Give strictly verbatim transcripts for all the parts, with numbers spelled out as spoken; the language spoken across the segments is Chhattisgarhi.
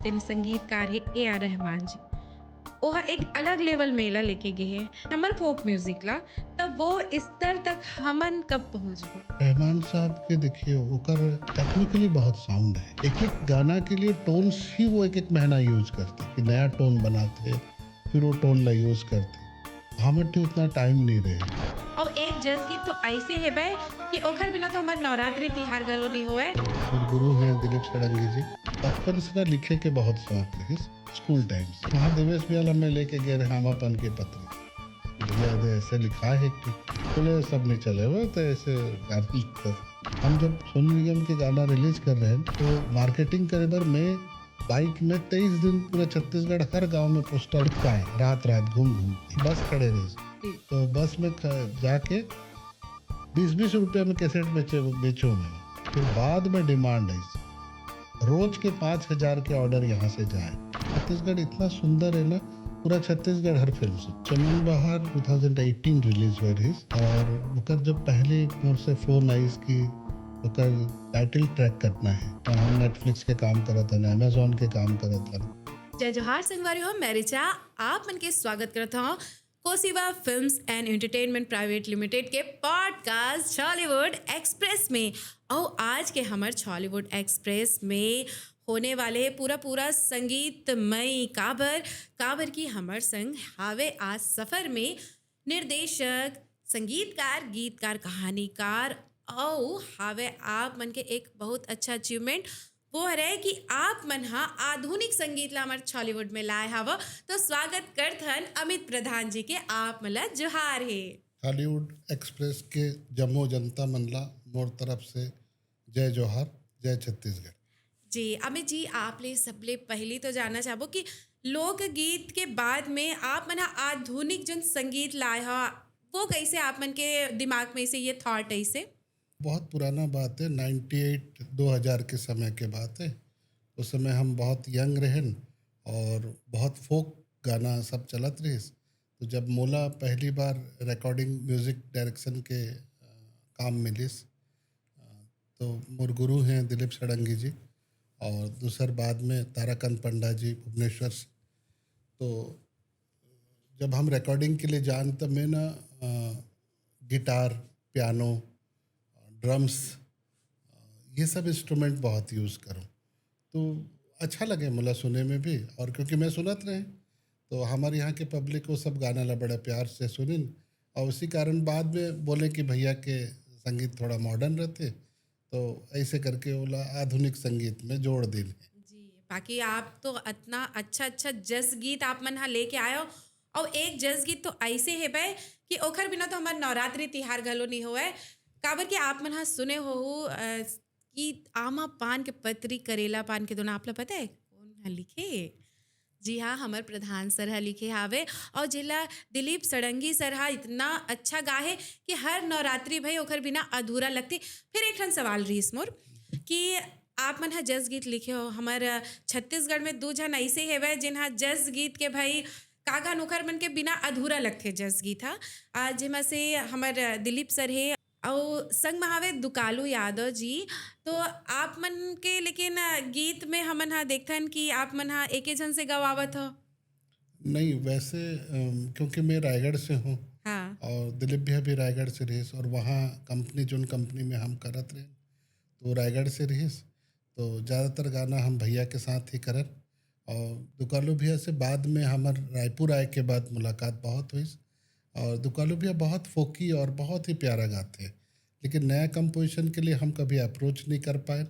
तेन संगीतकार हे ए आर रहमान जी। ओह एक अलग लेवल में एला लेके गे हे हमर फोक म्यूजिक ला, तब वो स्तर तक हमन कब पहुंचबो? रहमान साहब के देखिए, ओकर टेक्निकली बहुत साउंड है। एक एक गाना के लिए टोन्स ही वो एक एक महीना यूज करते कि नया टोन बनाते, फिर वो टोन ला यूज करते। हमर ती उतना टाइम नहीं रहे। और एक जस गीत तो ऐसे हेबे कि ओखर बिना तो हमर नवरात्रि तिहार घलो नहीं होए। और गुरु हैं दिलीप षडंगी जी, बचपन से ना लिखे के बहुत शौक रहिस। स्कूल टाइम से वहाँ देवेश भैया ला मैं लेके गए रहे आमापान के पत्री, भैया दे ऐसे लिखा है कि बोले सब नहीं चले हुए तो ऐसे गाना लिखता था। हम जब सोनू निगम के गाना रिलीज कर रहे हैं तो मार्केटिंग करे बर मैं बाइक में तेईस दिन पूरा छत्तीसगढ़ हर गांव में पोस्टर चिपकाए, रात रात घूम घूम के बस खड़े रहे। तो बस में ख- जाके बीस बीस रुपया में कैसेट बेचे बेचो मैं। फिर बाद में डिमांड आई, रोज के पाँच हजार के ऑर्डर यहाँ से जाए। छत्तीसगढ़ इतना सुंदर है ना, पूरा छत्तीसगढ़ हर फिल्म से। चमन बहार टू थाउजेंड एटीन रिलीज हुए रहिस और ओकर जब पहले मोर से फोन आइस कि ओकर टाइटल ट्रैक करना है, तो हम नेटफ्लिक्स के काम करत हन, अमेजोन के काम करत हन। जय जोहार संगवारी हो, मैं रिचा आप मन के स्वागत करत हूँ Kosiva films and entertainment private limited के पॉडकास्ट छॉलीवुड एक्सप्रेस में। और आज के हमर छॉलीवुड एक्सप्रेस में होने वाले पूरा पूरा संगीतमय, काबर काबर की हमर संग हावे आज सफर में निर्देशक, संगीतकार, गीतकार, कहानीकार और हावे आप मन के एक बहुत अच्छा अचीवमेंट, वो हरे कि आप मन हा आधुनिक संगीत ला हमर छॉलीवुड में लाए हावो। तो स्वागत करथन अमित प्रधान जी के, आप मन ला जोहार हे। छॉलीवुड एक्सप्रेस के जम्मो जनता मन ला मोर तरफ से जय जोहार, जय छत्तीसगढ़। जी अमित जी, आप ले सबले पहली तो जानना चाहबो कि लोकगीत के बाद में आप मन हा आधुनिक जन संगीत लाए हा, वो कैसे आप मन के दिमाग में से ये थॉट ऐसे? बहुत पुराना बात है, नाइन्टी एट दो हज़ार के समय के बात है। उस समय हम बहुत यंग रहन और बहुत फोक गाना सब चलत रहिस। तो जब मोला पहली बार रिकॉर्डिंग म्यूजिक डायरेक्शन के अ, काम मिलिस, अ, तो मोर गुरु हैं दिलीप षडंगी जी और दूसर बाद में ताराकांत पंडा जी भुवनेश्वर से। तो जब हम रिकॉर्डिंग के लिए जान तब मैं ना अ, गिटार, पियानो, ड्रम्स, ये सब इंस्ट्रूमेंट बहुत यूज़ करूँ। तो अच्छा लगे मोला सुने में भी, और क्योंकि मैं सुनत रहे तो हमारे यहाँ के पब्लिक वो सब गाना ला बड़ा प्यार से सुनिन और उसी कारण बाद में बोले कि भैया के संगीत थोड़ा मॉडर्न रहते, तो ऐसे करके ओला आधुनिक संगीत में जोड़ दिन है। जी, बाकी आप तो इतना अच्छा अच्छा जस गीत आप मन हा लेके आयो। और एक जस गीत तो ऐसे हेबे कि ओखर बिना तो हमार नवरात्रि तिहार घलो नहीं होए। काबर कि आप मन हा सुने हो अ, कि आमा पान के पतरी करेला पान के दोना, आप ला पता है कौन हा लिखे? जी हाँ, हमर प्रधान सर हा लिखे हावे। और जेला दिलीप षडंगी सर हा इतना अच्छा गाहे कि हर नवरात्रि भाई ओखर बिना अधूरा लगथे। फिर एक ठन सवाल रहीस मोर कि आप मन हा जस गीत लिखे हो, हमर छत्तीसगढ़ में दू झन ऐसे हेवय जिन हा जस गीत के भाई कागन ओखर मन के बिना अधूरा लगथे जस गीत हा। आ, जेमा से हमर दिलीप सर हे, अउ संग म हावे दुकालू यादव जी। तो आप मन के लेकिन गीत में हमन हा देखथन कि आप मन हा एके झन से गवावत हो। नहीं, वैसे अम, क्योंकि मैं रायगढ़ से हूँ हाँ। और दिलीप भैया भी रायगढ़ से रहिस और वहाँ कंपनी, जोन कंपनी में हम करत रहे तो रायगढ़ से रहिस, तो ज़्यादातर गाना हम भैया के साथ ही करन। और दुकालू भैया से बाद में हमार रायपुर आए के बाद मुलाकात बहुत हुई और दुकालू भैया बहुत फोकी और बहुत ही प्यारा गाते हैं, लेकिन नया कंपोजिशन के लिए हम कभी अप्रोच नहीं कर पाए।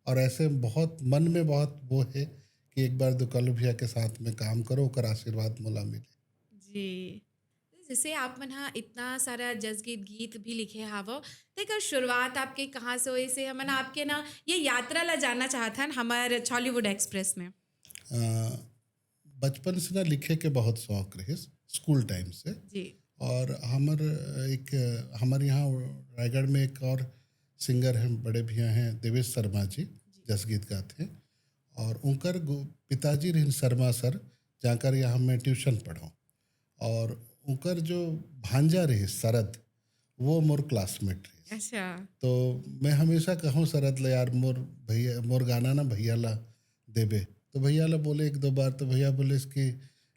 और ऐसे बहुत मन में बहुत वो है कि एक बार दुकालू भैया के साथ में काम करो, ओकर आशीर्वाद मोला मिले। जी, जैसे आप मन हा इतना सारा जसगीत गीत भी लिखे हावो, तो एकर शुरुआत आपके कहाँ से हुई? से हमन आपके ना ये यात्रा ला जानना चाहत हन हमार छॉलीवुड एक्सप्रेस में। अ, बचपन से ना लिखे के बहुत शौक रहे, स्कूल टाइम से। जी। और हमर एक, हमारे यहाँ रायगढ़ में एक और सिंगर हैं, बड़े भैया हैं देवेश शर्मा जी, जसगीत गाते हैं। और उनकर गो- पिताजी रहन शर्मा सर, जाकर यहाँ मैं ट्यूशन पढ़ाऊँ। और उनकर जो भांजा रहे शरद, वो मोर क्लासमेट रहे। अच्छा। तो मैं हमेशा कहूँ शरद ला, "यार, मोर भैया, मोर गाना ना भैया ला देबे।" तो भैया ला बोले एक दो बार, तो भैया बोले इसकी,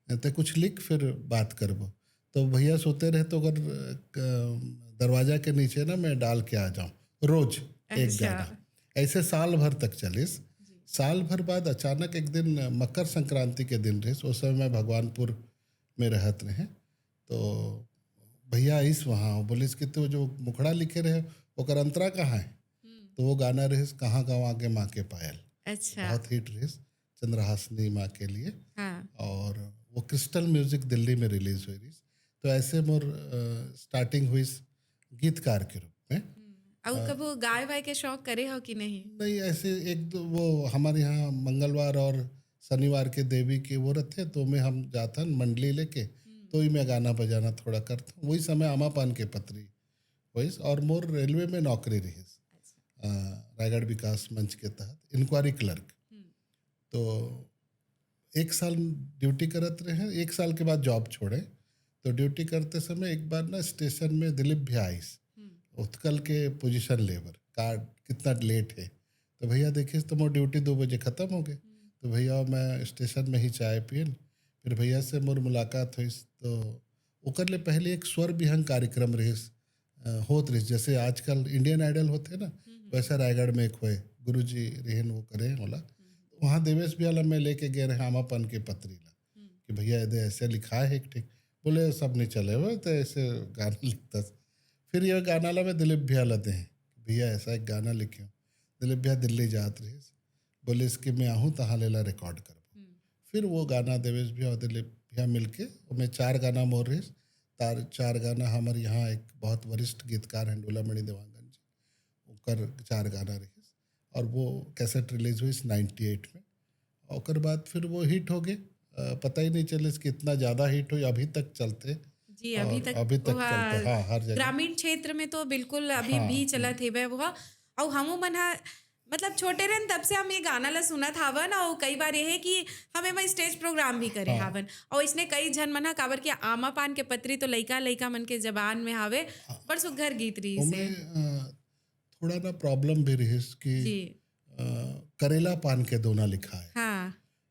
"ते कुछ लिख, फिर बात करबो।" तो भैया सोते रहे, तो अगर अ, दरवाजा के नीचे ना मैं डाल के आ जाऊँ रोज एक अच्छा। गाना। ऐसे साल भर तक चलिस। साल भर बाद अचानक एक दिन मकर संक्रांति के दिन रहिस, उस समय मैं भगवानपुर में रहत रहे, तो भैया आइस वहाँ, बोलिस कि "तो जो मुखड़ा लिखे रहे, ओकर अंतरा कहाँ है?" तो वो गाना रहिस "कहाँ गाँव आगे माँ के पायल", अच्छा। बहुत हिट रहिस, चंद्रहासिनी माँ के लिए। हाँ। और वो क्रिस्टल म्यूजिक दिल्ली में रिलीज हुई रहिस। तो ऐसे मोर स्टार्टिंग हुई गीतकार के रूप में। अउ कबो गाय वाय के शौक करे हो कि नहीं? नहीं, ऐसे एक दो, वो हमारे यहाँ मंगलवार और शनिवार के देवी के वो रहते, तो में हम जाथन मंडली लेके, तो ही मैं गाना बजाना थोड़ा करता हूँ। वही समय आमा पान के पत्री वही, और मोर रेलवे में नौकरी रहिस, अ, रायगढ़ विकास मंच के तहत इंक्वायरी क्लर्क। तो एक साल ड्यूटी करत रहे, एक साल के बाद जॉब छोड़े। तो ड्यूटी करते समय एक बार ना स्टेशन में दिलीप भैया आइस, उत्कल के पोजीशन लेबर, कार्ड कितना लेट है। तो भैया देखिस तो मोर ड्यूटी दो बजे खत्म हो गए। तो भैया मैं स्टेशन में ही चाय पियन, फिर भैया से मोर मुलाकात हुई। तो ओकर ले पहले एक स्वर विहंग कार्यक्रम रहिस, अ, होत रहिस, जैसे आजकल इंडियन आइडल होते ना, वैसा रायगढ़ में एक होए, गुरुजी रहिन वो करे होला। तो वहाँ देवेश भैया ला मैं लेके गए रहे आमा पान के पत्री ला कि "भैया, एदे ऐसे लिखा है एक ठीक।" बोले "सब नहीं चले हुए, तो ऐसे गाना लिखता।" फिर ये गाना ला मैं दिलीप भैया ला दे, "भैया, ऐसा एक गाना लिखे हो।" दिलीप भैया दिल्ली जात रहिस, बोलिस कि "मैं आहूँ, तहाँ लेला रिकॉर्ड करबो।" फिर वो गाना देवेश भैया और दिलीप भैया मिलके, ओमे चार गाना मोर रहिस। तार चार गाना हमर यहाँ एक बहुत वरिष्ठ गीतकार हैं डोलामणि देवांगन जी, ओकर चार गाना रहिस, और वो कैसेट रिलीज हुई नाइन्टी एट में। ओकर बाद फिर वो हिट हो गए, अ, पता ही नहीं चलिस कि इतना ज्यादा हिट हो, अभी तक चलते। जी, अभी और तक अभी तक वह चलते, हाँ, हर जगह। ग्रामीण क्षेत्र में तो बिल्कुल अभी भी चलत हेबे वो। अउ हमू मन हा, मतलब, छोटे रहन तब से हम ये गाना ला सुनत हावन, अउ कई बार ये है कि हमें वह स्टेज प्रोग्राम भी करे हावन, अउ इसने कई झन मन हा, काबर के आमा पान के पत्री तो लइका लइका मन के जबान में हावे, बड़ सुघर गीत रहिस ओमे, है। अ, थोड़ा ना प्रॉब्लम भी रहिस कि जी। अ, करेला पान के दोना लिखा है। हाँ।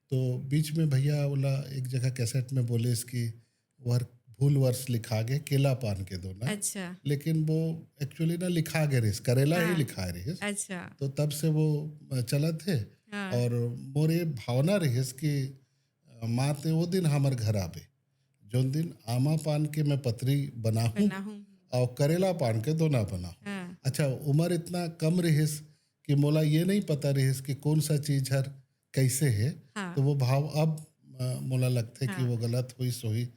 तो बीच में भैया बोला, एक जगह कैसेट में बोलिस कि वह भूल वर्ष लिखा गए केला पान के दोना। अच्छा। लेकिन वो एक्चुअली ना लिखा गए रहिस, करेला ही हाँ। लिखा रहिस। अच्छा। तो तब से वो, अ, चलत है। हाँ। और मोर ये भावना रहिस कि, अ, माँ ते वो दिन हमर घर आबे, जोन दिन आमा पान के मैं पत्री बनाहूँ बनाहूँ। और करेला पान के दोना बनाहूँ। हाँ। अच्छा, उम्र इतना कम रहिस कि मोला ये नहीं पता रहिस कि कौन सा चीज हर कैसे है। हाँ। तो वो भाव अब, अ, मोला लगथे कि हाँ। वो गलत होइस होही,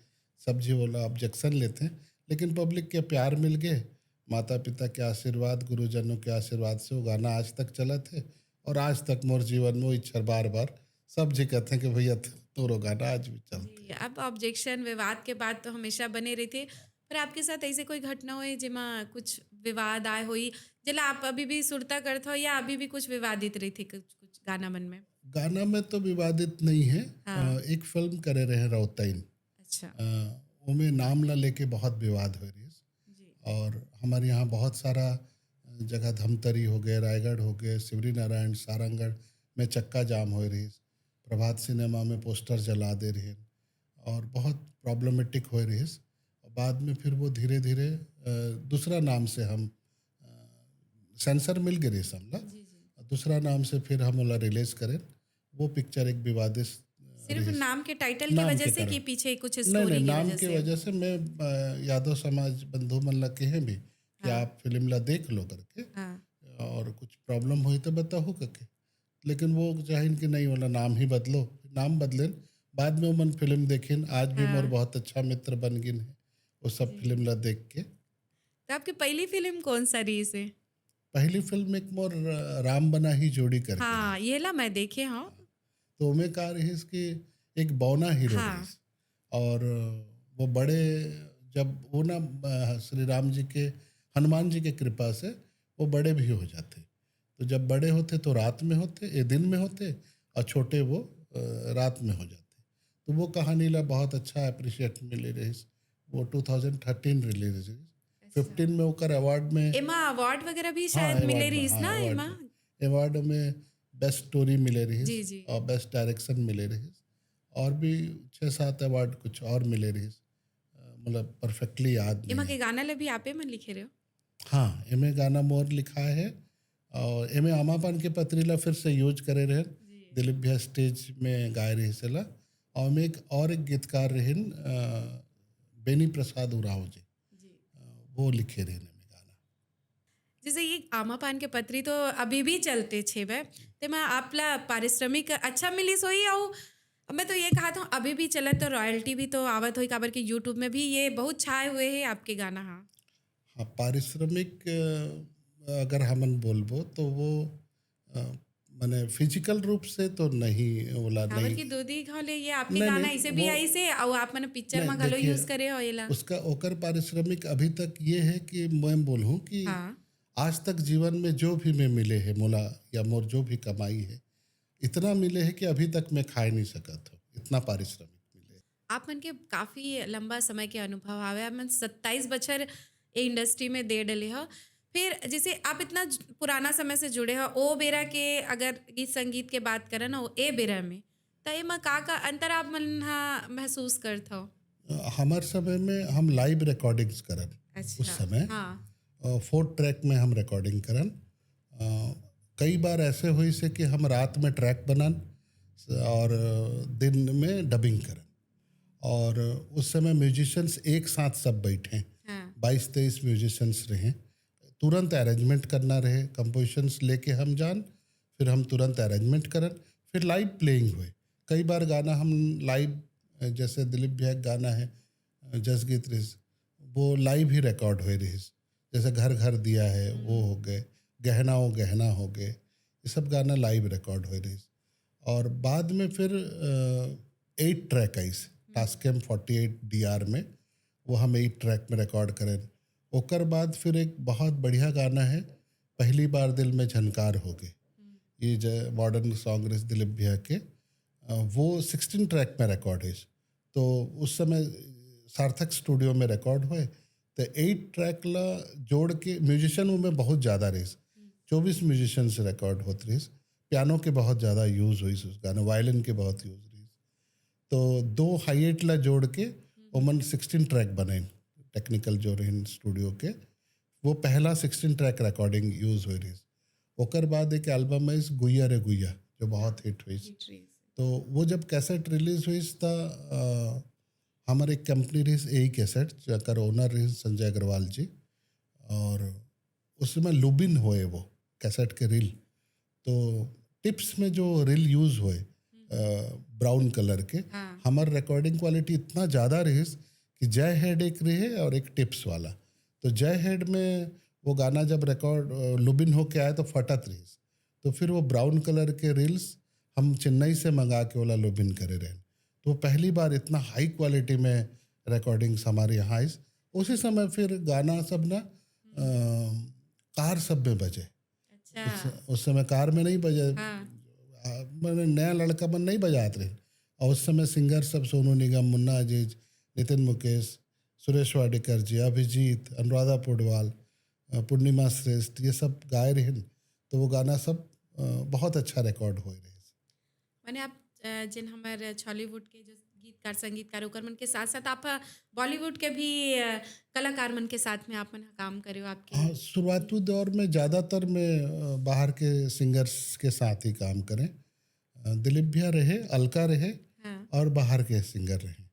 सब झी ओला ऑब्जेक्शन लेथे, लेकिन पब्लिक के प्यार मिल गए, माता पिता के आशीर्वाद, गुरुजनों के आशीर्वाद से वो गाना आज तक चलत है। और आज तक मोर जीवन में वो इच्छा बार बार सब झी कहते हैं कि "भैया, तोरो गाना आज भी चलते।" जी, अब ऑब्जेक्शन, विवाद के बात तो हमेशा बने रहिथे, पर आपके साथ ऐसे कोई घटना होए जेमा कुछ विवाद आए होई, जेला आप अभी भी सुरता करत हो या अभी भी कुछ विवादित रहिथे कुछ, कुछ गाना मन में? गाना में तो विवादित नहीं है। हाँ। अ, एक फिल्म करे रहे रौतैन, अच्छा। अ, ओमे नाम ला लेके बहुत विवाद हो रहिस। जी। और हमारे यहाँ बहुत सारा जगह, धमतरी हो गए, रायगढ़ हो गए, शिवरी नारायण, सारंगढ़ में चक्का जाम हो रहिस, प्रभात सिनेमा में पोस्टर जला दे रहे और बहुत प्रॉब्लमेटिक हो रहिस। और बाद में फिर वो धीरे धीरे, अ, दूसरा नाम से हम, अ, सेंसर मिल गए रहिस हमला, जी, जी। दूसरा नाम से फिर हम ओला रिलीज करें। वो पिक्चर एक विवादित, अ, सिर्फ रहिस। नाम के टाइटल की नाम वजह के से कारण। कि पीछे कुछ नहीं, स्टोरी नहीं, की नाम वजह के से? वजह से मैं, अ, यादव समाज बंधु मन ला कहे भी कि हाँ। आप फिल्म ला देख लो करके। हाँ। और कुछ प्रॉब्लम होई तो बताओ करके। लेकिन वो चाहिन कि नहीं, वाला नाम ही बदलो, नाम बदलेन। बाद में ओमन फिल्म देखिन, आज भी हाँ। मोर बहुत अच्छा मित्र बन गिन है वो सब फिल्म ला देख के। तो आपकी पहली फिल्म कौन सा रहिस है? पहली फिल्म एक मोर, अ, राम बना ही जोड़ी करके। हाँ, ये ला मैं देखे हूँ। तो ओमे का रहिस कि एक बौना हीरो हाँ। रहिस, और वो बड़े, जब वो ना, अ, श्री राम जी के, हनुमान जी के कृपा से वो बड़े भी हो जाते। तो जब बड़े होते तो रात में होते, ए, दिन में होते, और छोटे वो, अ, रात में हो जाते। तो वो कहानी ला बहुत अच्छा अप्रिशिएट मिले रहिस। वो टू थाउजेंड थर्टीन रिलीज रहिस। फिफ्टीन में ओकर अवार्ड में, एमा अवार्ड वगैरह भी हाँ, शायद मिले अवार्ड में, रहिस हाँ, ना अवार्ड एमा? में। अवार्ड में बेस्ट स्टोरी मिले रहिस जी, जी। और बेस्ट डायरेक्शन मिले रहिस, और भी छः सात अवार्ड कुछ और मिले रहिस। अ, मतलब परफेक्टली याद एमा नहीं। के गाना ले भी आपे मन लिखे रहे हो? हाँ, एमे गाना मोर लिखा है और एमे आमा पान के पतरी ला फिर से यूज करे रहे। दिलीप भैया स्टेज में गाए रहे सेला, और एमे एक और एक गीतकार रहिन, अ, बेनी प्रसाद उरांव जी, अ, वो लिखे रहिन एमे गाना। जैसे ये आमा पान के पतरी तो अभी भी चलते छे बे, ते में आपला पारिश्रमिक अच्छा मिलिस होई, अउ मैं तो ये कहा था अभी भी चलत तो रॉयल्टी भी तो आवत होई, काबर के यूट्यूब में भी ये बहुत छाए हुए है आपके गाना। हाँ, हाँ, पारिश्रमिक, अ, अगर हमन बोलबो तो वो, अ, माने फिजिकल रूप से तो नहीं, ओला काबर नहीं। की दो दी घाव ले ये आपके नहीं, गाना नहीं, इसे भी वो- आई से, अउ आप मने पिक्चर नहीं, में घलो देखिए, यूज करे हो येला। उसका ओकर पारिश्रमिक अभी तक ये है कि मैं बोलूँ कि हाँ। आज तक जीवन में जो भी मैं मिले है मोला या मोर जो भी कमाई है, इतना मिले है कि अभी तक मैं खाए नहीं सकत हूँ, इतना पारिश्रमिक मिले। आप मन के काफी लंबा समय के अनुभव हावे, आप मन सत्ताईस बछर ए इंडस्ट्री में दे डले हो। फिर जैसे आप इतना ज-, पुराना समय से जुड़े हो, ओ बेरा के अगर गीत संगीत के बात करन ना, ए बेरा में, त एमा का का अंतर आप मन हा महसूस करत हो? अ, हमार समय में हम लाइव रिकॉर्डिंग्स करन। अच्छा। उस समय हाँ। फोर ट्रैक में हम रिकॉर्डिंग करन। अ, कई बार ऐसे हुई से कि हम रात में ट्रैक बनान और दिन में डबिंग करन, और उस समय म्यूजिशियंस एक साथ सब बैठे, हाँ। बाईस तेईस म्यूजिशियंस रहे। तुरंत अरेंजमेंट करना रहे, कंपोजिशंस लेके हम जान, फिर हम तुरंत अरेंजमेंट करन, फिर लाइव प्लेइंग हुए। कई बार गाना हम लाइव, जैसे दिलीप भैया का गाना है, जस गीत रिस, वो लाइव ही रिकॉर्ड हुए रहिस। जैसे घर घर दिया है, वो हो गए, गहना ओ गहना हो गए, ये सब गाना लाइव रिकॉर्ड हुए रहिस। और बाद में फिर एट ट्रैक आइस टास्केम फोर्टी एट डीआर में, वो हम एट ट्रैक में रिकॉर्ड करें। ओकर बाद फिर एक बहुत बढ़िया गाना है, पहली बार दिल में झनकार हो गए, ये जो मॉडर्न सॉन्ग रिस दिलीप भैया के, अ, वो सिक्सटीन ट्रैक में रिकॉर्ड है। तो उस समय सार्थक स्टूडियो में रिकॉर्ड हुए, तो एट ट्रैक ला जोड़ के म्यूजिशियन में बहुत ज़्यादा रहिस, चौबीस म्यूजिशियन से रिकॉर्ड होत रहिस, पियानो के बहुत ज़्यादा यूज़ हुई उस गाने, वायलिन के बहुत यूज़ रहिस। तो दो हाईएट ला जोड़ के ओमन सिक्सटीन ट्रैक बने, टेक्निकल जो रहिन स्टूडियो के, वो पहला सिक्सटीन ट्रैक रिकॉर्डिंग यूज़ हुई रहिस। ओकर बाद एक एल्बम है इस गुइया रे गुइया, जो बहुत हिट हुई। तो वो जब कैसेट रिलीज हुई त, अ, हमारे एक कंपनी रहिस एई कैसेट, जेकर ओनर रहिस संजय अग्रवाल जी, और उस समय लुबिन होए वो कैसेट के रील, तो टिप्स में जो रील यूज़ हुए ब्राउन कलर के, हाँ। हमार रिकॉर्डिंग क्वालिटी इतना ज़्यादा रहिस कि जय हेड एक रहे और एक टिप्स वाला। तो जय हेड में वो गाना जब रिकॉर्ड, अ, लुबिन होके आया तो फटत रहिस। तो फिर वो ब्राउन कलर के रील्स हम चेन्नई से मंगा के ओला लुबिन करे रहे। तो वो पहली बार इतना हाई क्वालिटी में रिकॉर्डिंग्स हमारे यहाँ आइस। उसी समय फिर गाना सब ना, अ, कार सब में बजे। अच्छा। उस, उस समय कार में नहीं बजे, हाँ। आ, मैंने नया लड़का मन नहीं बजात रहे। और उस समय सिंगर सब सोनू निगम, मुन्ना अजीज, नितिन मुकेश, सुरेश वाडेकर जी, अभिजीत, अनुराधा पौडवाल, अ, पूर्णिमा श्रेष्ठ, ये सब गाए रहे। तो वो गाना सब, अ, बहुत अच्छा रिकॉर्ड हो रहे। माने आप, अ, जिन हमारे छॉलीवुड के जो गीतकार संगीतकार ओकर मन के साथ साथ आप, अ, बॉलीवुड के भी, अ, कलाकार मन के साथ में आप मन काम करे हो आपके? हाँ, शुरुआती दौर में ज़्यादातर मैं, अ, बाहर के सिंगर्स के साथ ही काम करें। अ, दिलीप भैया रहे, अलका रहे हाँ। और बाहर के सिंगर रहे।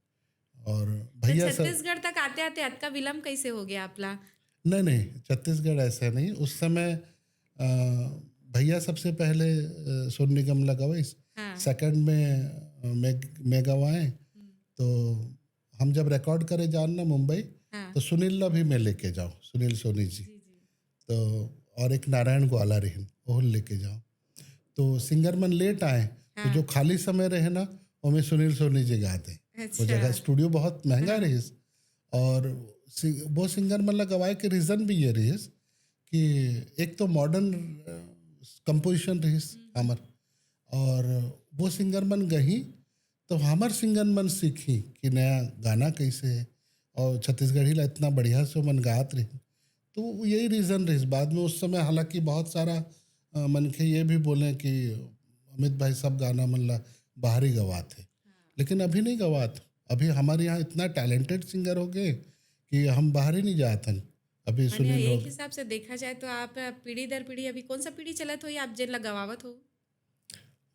और तो भैया सर, छत्तीसगढ़ तक आते आते अतका विलंब कैसे हो गया आपला? नहीं, नहीं, छत्तीसगढ़ ऐसा नहीं। उस समय, अ, भैया सबसे पहले, अ, सोनू निगम ला गवाइस, हाँ। सेकंड में, अ, मैं, मैं गवाए। तो हम जब रिकॉर्ड करे जान ना मुंबई, हाँ। तो सुनील ला भी मैं लेके जाऊँ, सुनील सोनी जी। जी, जी। तो और एक नारायण ग्वाला रहिन, ओहू लेके जाओ। तो सिंगर मन लेट आए, तो हाँ। जो खाली समय रहे ना, ओमे सुनील सोनी जी गाते। अच्छा। वो जगह स्टूडियो बहुत महंगा रहिस, और सि-, वो सिंगर मन ला गवाए के रीज़न भी ये रहिस कि एक तो मॉडर्न कंपोजिशन रहिस हमर, और वो सिंगर मन गही तो हमर सिंगर मन सीखी कि नया गाना कैसे है, और छत्तीसगढ़ी ला इतना बढ़िया से मन गात रही। तो यही रीज़न रहिस। बाद में उस समय हालांकि बहुत सारा, अ, मनखे ये भी बोले कि अमित भाई सब गाना मन ला बाहर ही गवात हे। लेकिन अभी नहीं गवात। अभी हमारे यहाँ इतना टैलेंटेड सिंगर हो गए कि हम बाहर ही नहीं जात हन। अभी माने सुनील एक हो हिसाब से देखा जाए तो आप पीढ़ी दर पीढ़ी, अभी कौन सा पीढ़ी चलत हो या आप जेन ला गवावत हो?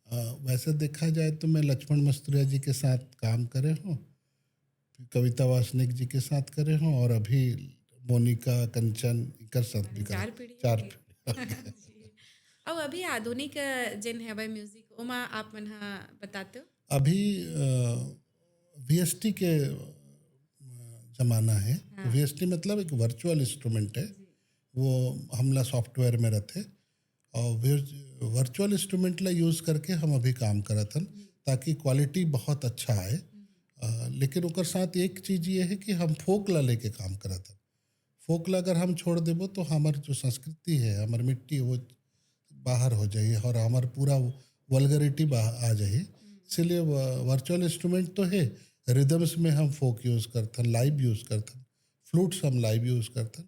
अ, वैसे देखा जाए तो मैं लक्ष्मण मस्तुरिया जी के साथ काम करे हूँ, फिर कविता वासनिक जी के साथ करे हूँ और अभी मोनिका, कंचन, इकर साथ भी करे। चार पीढ़ी चार हो गई। जी। अब अभी आधुनिक अ, जेन हवय म्यूजिक, ओमा आप मन ह बताते हो? अभी वी एस टी के अ, जमाना है। वी एस टी मतलब एक वर्चुअल इंस्ट्रूमेंट है, वो हमला सॉफ्टवेयर में रहते और वर्चुअल इंस्ट्रूमेंट ला यूज़ करके हम अभी काम करत हन, ताकि क्वालिटी बहुत अच्छा आए। अ, लेकिन ओकर साथ एक चीज़ ये है कि हम फोक ला लेके काम करत हन। फोक ला अगर हम छोड़ देबो तो हमार जो संस्कृति है, हमार मिट्टी है, वो बाहर हो जाए और हमार पूरा वल्गरिटी आ जाए। इसीलिए वर्चुअल इंस्ट्रूमेंट तो है, रिदम्स में हम फोक यूज़ करथन, लाइव यूज़ करथन, फ्लूट्स हम लाइव यूज़ करथन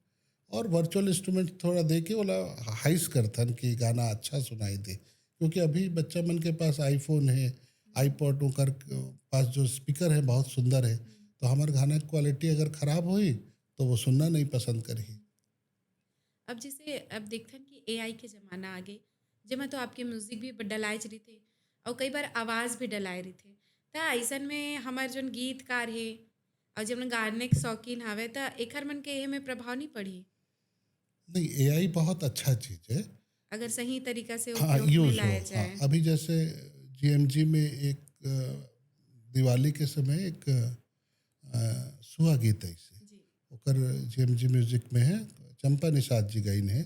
और वर्चुअल इंस्ट्रूमेंट थोड़ा दे के ओला हाइस करथन कि गाना अच्छा सुनाई दे। क्योंकि अभी बच्चा मन के पास आईफोन है, आईपॉड, ओकर पास जो स्पीकर है बहुत सुंदर है, तो हमार गाना क्वालिटी अगर खराब होई तो वो सुनना नहीं पसंद करही। अब जैसे अब देखथन कि ए आई के जमाना आ गए, जेमा तो आपके म्यूजिक भी डलाए रहिथे और कई बार आवाज़ भी डलाए रहिथे, त ऐसन में हमार जोन गीतकार हे और जब गाने के शौकीन हवे त एकर मन के एह में प्रभाव नहीं पड़ही? नहीं, ए आई बहुत अच्छा चीज़ है। अगर सही तरीका से हाँ, उपयोग में यूज़ लाया हो। जाए। हाँ, अभी जैसे जी एम जी में एक अ, दिवाली के समय एक अ, सुहा गीत ऐसे जी। ओकर जी एम जी म्यूजिक में है, चंपा निषाद जी गाइन है।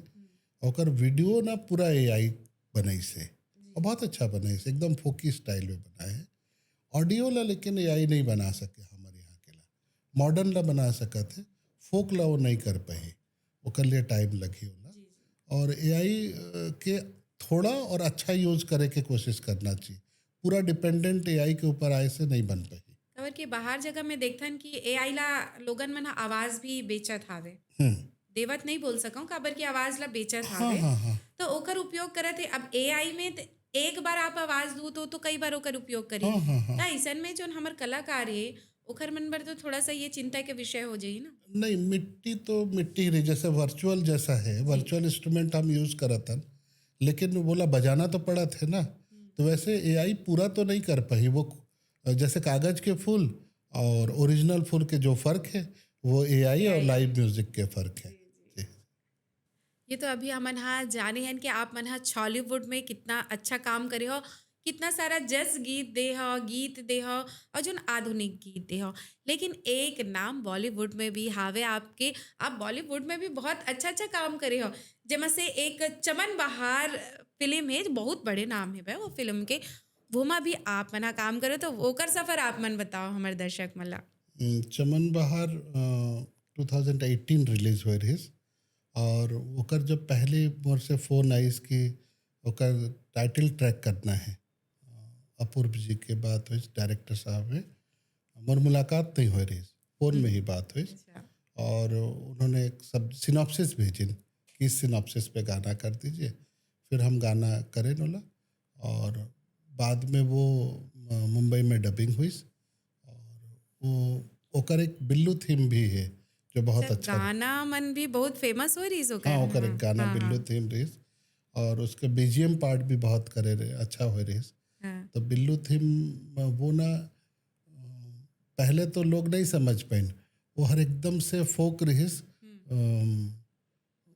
ओकर वीडियो ना पूरा ए आई बनाइस है और बहुत अच्छा बनाइस, एकदम फोकी स्टाइल में बना है। ऑडियो ला लेकिन ए आई नहीं बना सके हमारे यहाँ के ला, मॉडर्न ला बना सकत है, फोक ला वो नहीं कर पाए, ओकर लिए टाइम लगी होला। और ए आई के थोड़ा और अच्छा यूज़ करे के कोशिश करना चाहिए। पूरा डिपेंडेंट ए आई के ऊपर आए से नहीं बन पाई। काबर कि बाहर जगह में देखथन कि ए आई ला लोगन मन ह आवाज़ भी बेचत हावे। हम्म। देवत नहीं बोल सकूं, काबर कि आवाज़ ला बेचत हाँ, हावे। हाँ, हाँ। तो ओकर उपयोग करत हे। अब ए आई में त एक बार आप आवाज़ दू तो, तो कई बार ओकर उपयोग करी। हाँ, हाँ, हाँ। त ऐसन में जोन हमर कलाकार हे, ओखर मन बर तो थोड़ा सा ये चिंता के विषय हो जाही ना। नहीं, मिट्टी तो मिट्टी ही रही, जैसे वर्चुअल जैसा है, वर्चुअल इंस्ट्रूमेंट हम यूज़ करत हन, लेकिन बोला बजाना तो पड़त है ना। तो वैसे ए आई पूरा तो नहीं कर पाई वो, जैसे कागज़ के फूल और ओरिजिनल फूल के जो फ़र्क है, वो ए आई और लाइव म्यूजिक के फ़र्क है। जी। ये तो अभी हमन हा जाने हन कि आप मन हा छॉलीवुड में कितना अच्छा काम करे हो, कितना सारा जस गीत दे हो, गीत दे हो और जोन आधुनिक गीत दे हो। लेकिन एक नाम बॉलीवुड में भी हावे आपके, आप बॉलीवुड में भी बहुत अच्छा अच्छा काम करे हो, जेमा से एक चमन बहार फिल्म है, जो बहुत बड़े नाम है भाई वो फिल्म के, वो में भी आप मन हा काम करे, तो ओकर सफर आप मन बताओ हमर दर्शक मन ला। हम्म, चमन बहार अ, टू थाउजेंड एटीन रिलीज हुए रहिस और ओकर जब पहले मोर से फ़ोन आइस कि ओकर टाइटल ट्रैक करना है, अ, अपूर्व जी के बात हुई, डायरेक्टर साहब है, मोर मुलाकात नहीं हुए रहिस, फ़ोन में ही बात हुई। अच्छा। और उन्होंने एक सब सिनॉप्सिस भेजिन कि इस सिनॉप्सिस पे गाना कर दीजिए। फिर हम गाना करेन ओला और बाद में वो अ, मुंबई में डबिंग हुई और वो ओकर एक बिल्लू थीम भी है जो बहुत अच्छा है। गाना मन भी बहुत फेमस हो रहिस ओकर। हाँ, ओकर एक गाना बिल्लू थीम रहिस और उसके बी जी एम पार्ट भी बहुत करे रहे, अच्छा हुए रहिस। हाँ। तो बिल्लू थीम वो ना, अ, पहले तो लोग नहीं समझ पाइन, वो हर एकदम से फोक रहिस, अम,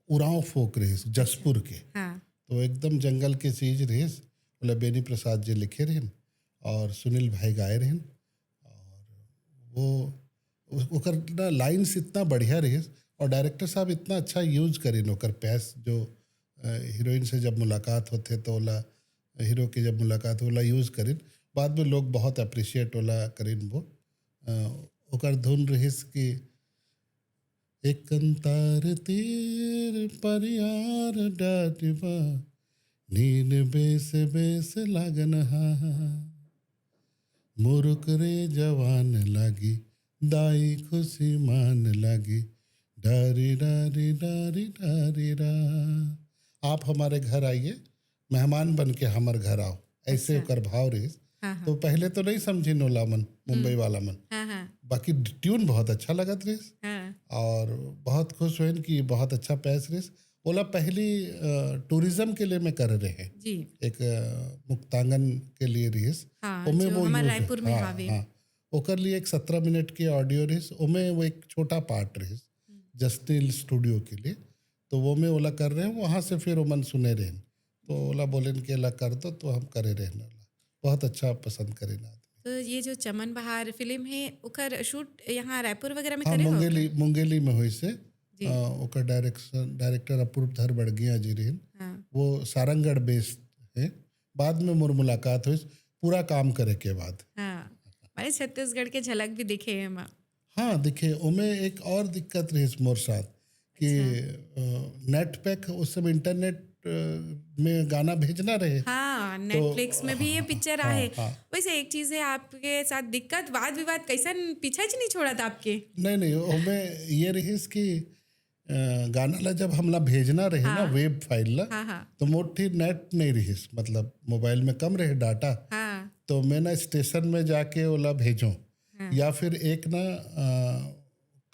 उरांव फोक रहिस जसपुर के। हाँ। तो एकदम जंगल के चीज रहिस, बोला बेनी प्रसाद जी लिखे रहिन और सुनील भाई गाए रहिन और वो उ-, ओकर ना लाइंस इतना बढ़िया रहिस और डायरेक्टर साहब इतना अच्छा यूज़ करिन ओकर पैस जो, अ, हीरोइन से जब मुलाकात होथे तो ओला, हीरो के जब मुलाकात ओला यूज़ करिन। बाद में लोग बहुत अप्रिशिएट ओला करिन वो। अ, ओकर धुन रहिस कि एक अंतार तीर परियार डाटिबा, नीन बेस बेस लागन हा, मुरुक रे जवान लागी, दाई खुशी मान लागी, डारी डारी डारी डारी रा। आप हमारे घर आइए, मेहमान बन के हमर घर आओ, ऐसे ओकर भाव रहिस। तो पहले तो नहीं समझिन ओला मन, मुंबई वाला मन। बाकी ट्यून बहुत अच्छा लगत रहिस और बहुत खुश होइन कि बहुत अच्छा पैस रहिस। ओला पहली टूरिज्म के लिए मैं करे रहे, एक मुक्तांगन के लिए रहिस। ओमे वो रायपुर में हावे। ओकर लिए एक सत्रह मिनट के ऑडियो रहिस, ओमे वो एक छोटा पार्ट रहिस जस्टिल स्टूडियो के लिए। तो वो मैं ओला कर रहे हैं, वहाँ से फिर ओमन सुने रहे, तो ओला बोलेन कि एला कर दो, तो हम करे रहे ओला। बहुत अच्छा पसंद करेन आदमी। तो ये जो चमन बहार फिल्म है, ओकर शूट यहाँ रायपुर वगैरह में हाँ, करे हो? मुंगेली, मुंगेली में होइस हे। आ, ओकर डायरेक्शन, डायरेक्टर अपूर्व धर बड़गिया जी रहिन। वो सारंगढ़ बेस्ड है। बाद में मोर मुलाकात होइस, पूरा काम करे के बाद। हाँ, माने छत्तीसगढ़ के झलक भी दिखे हे एमा। हाँ, दिखे। ओमे एक और दिक्कत रहिस मोर साथ कि नेट पैक, उस समय इंटरनेट में गाना भेजना रहे। हाँ, नेटफ्लिक्स में भी ये पिक्चर आहे। वैसे एक चीज है, आपके साथ दिक्कत, वाद विवाद कैसन पीछे च नहीं छोड़ा था आपके? नहीं नहीं, ओमे ये रहिस कि गाना ला जब हमला भेजना रहे ना, वेब फाइल ला, तो मोर ठी नेट नहीं रहिस, मतलब मोबाइल में कम रहे डाटा। तो मैं ना स्टेशन में जाके ओला भेजो, या फिर एक ना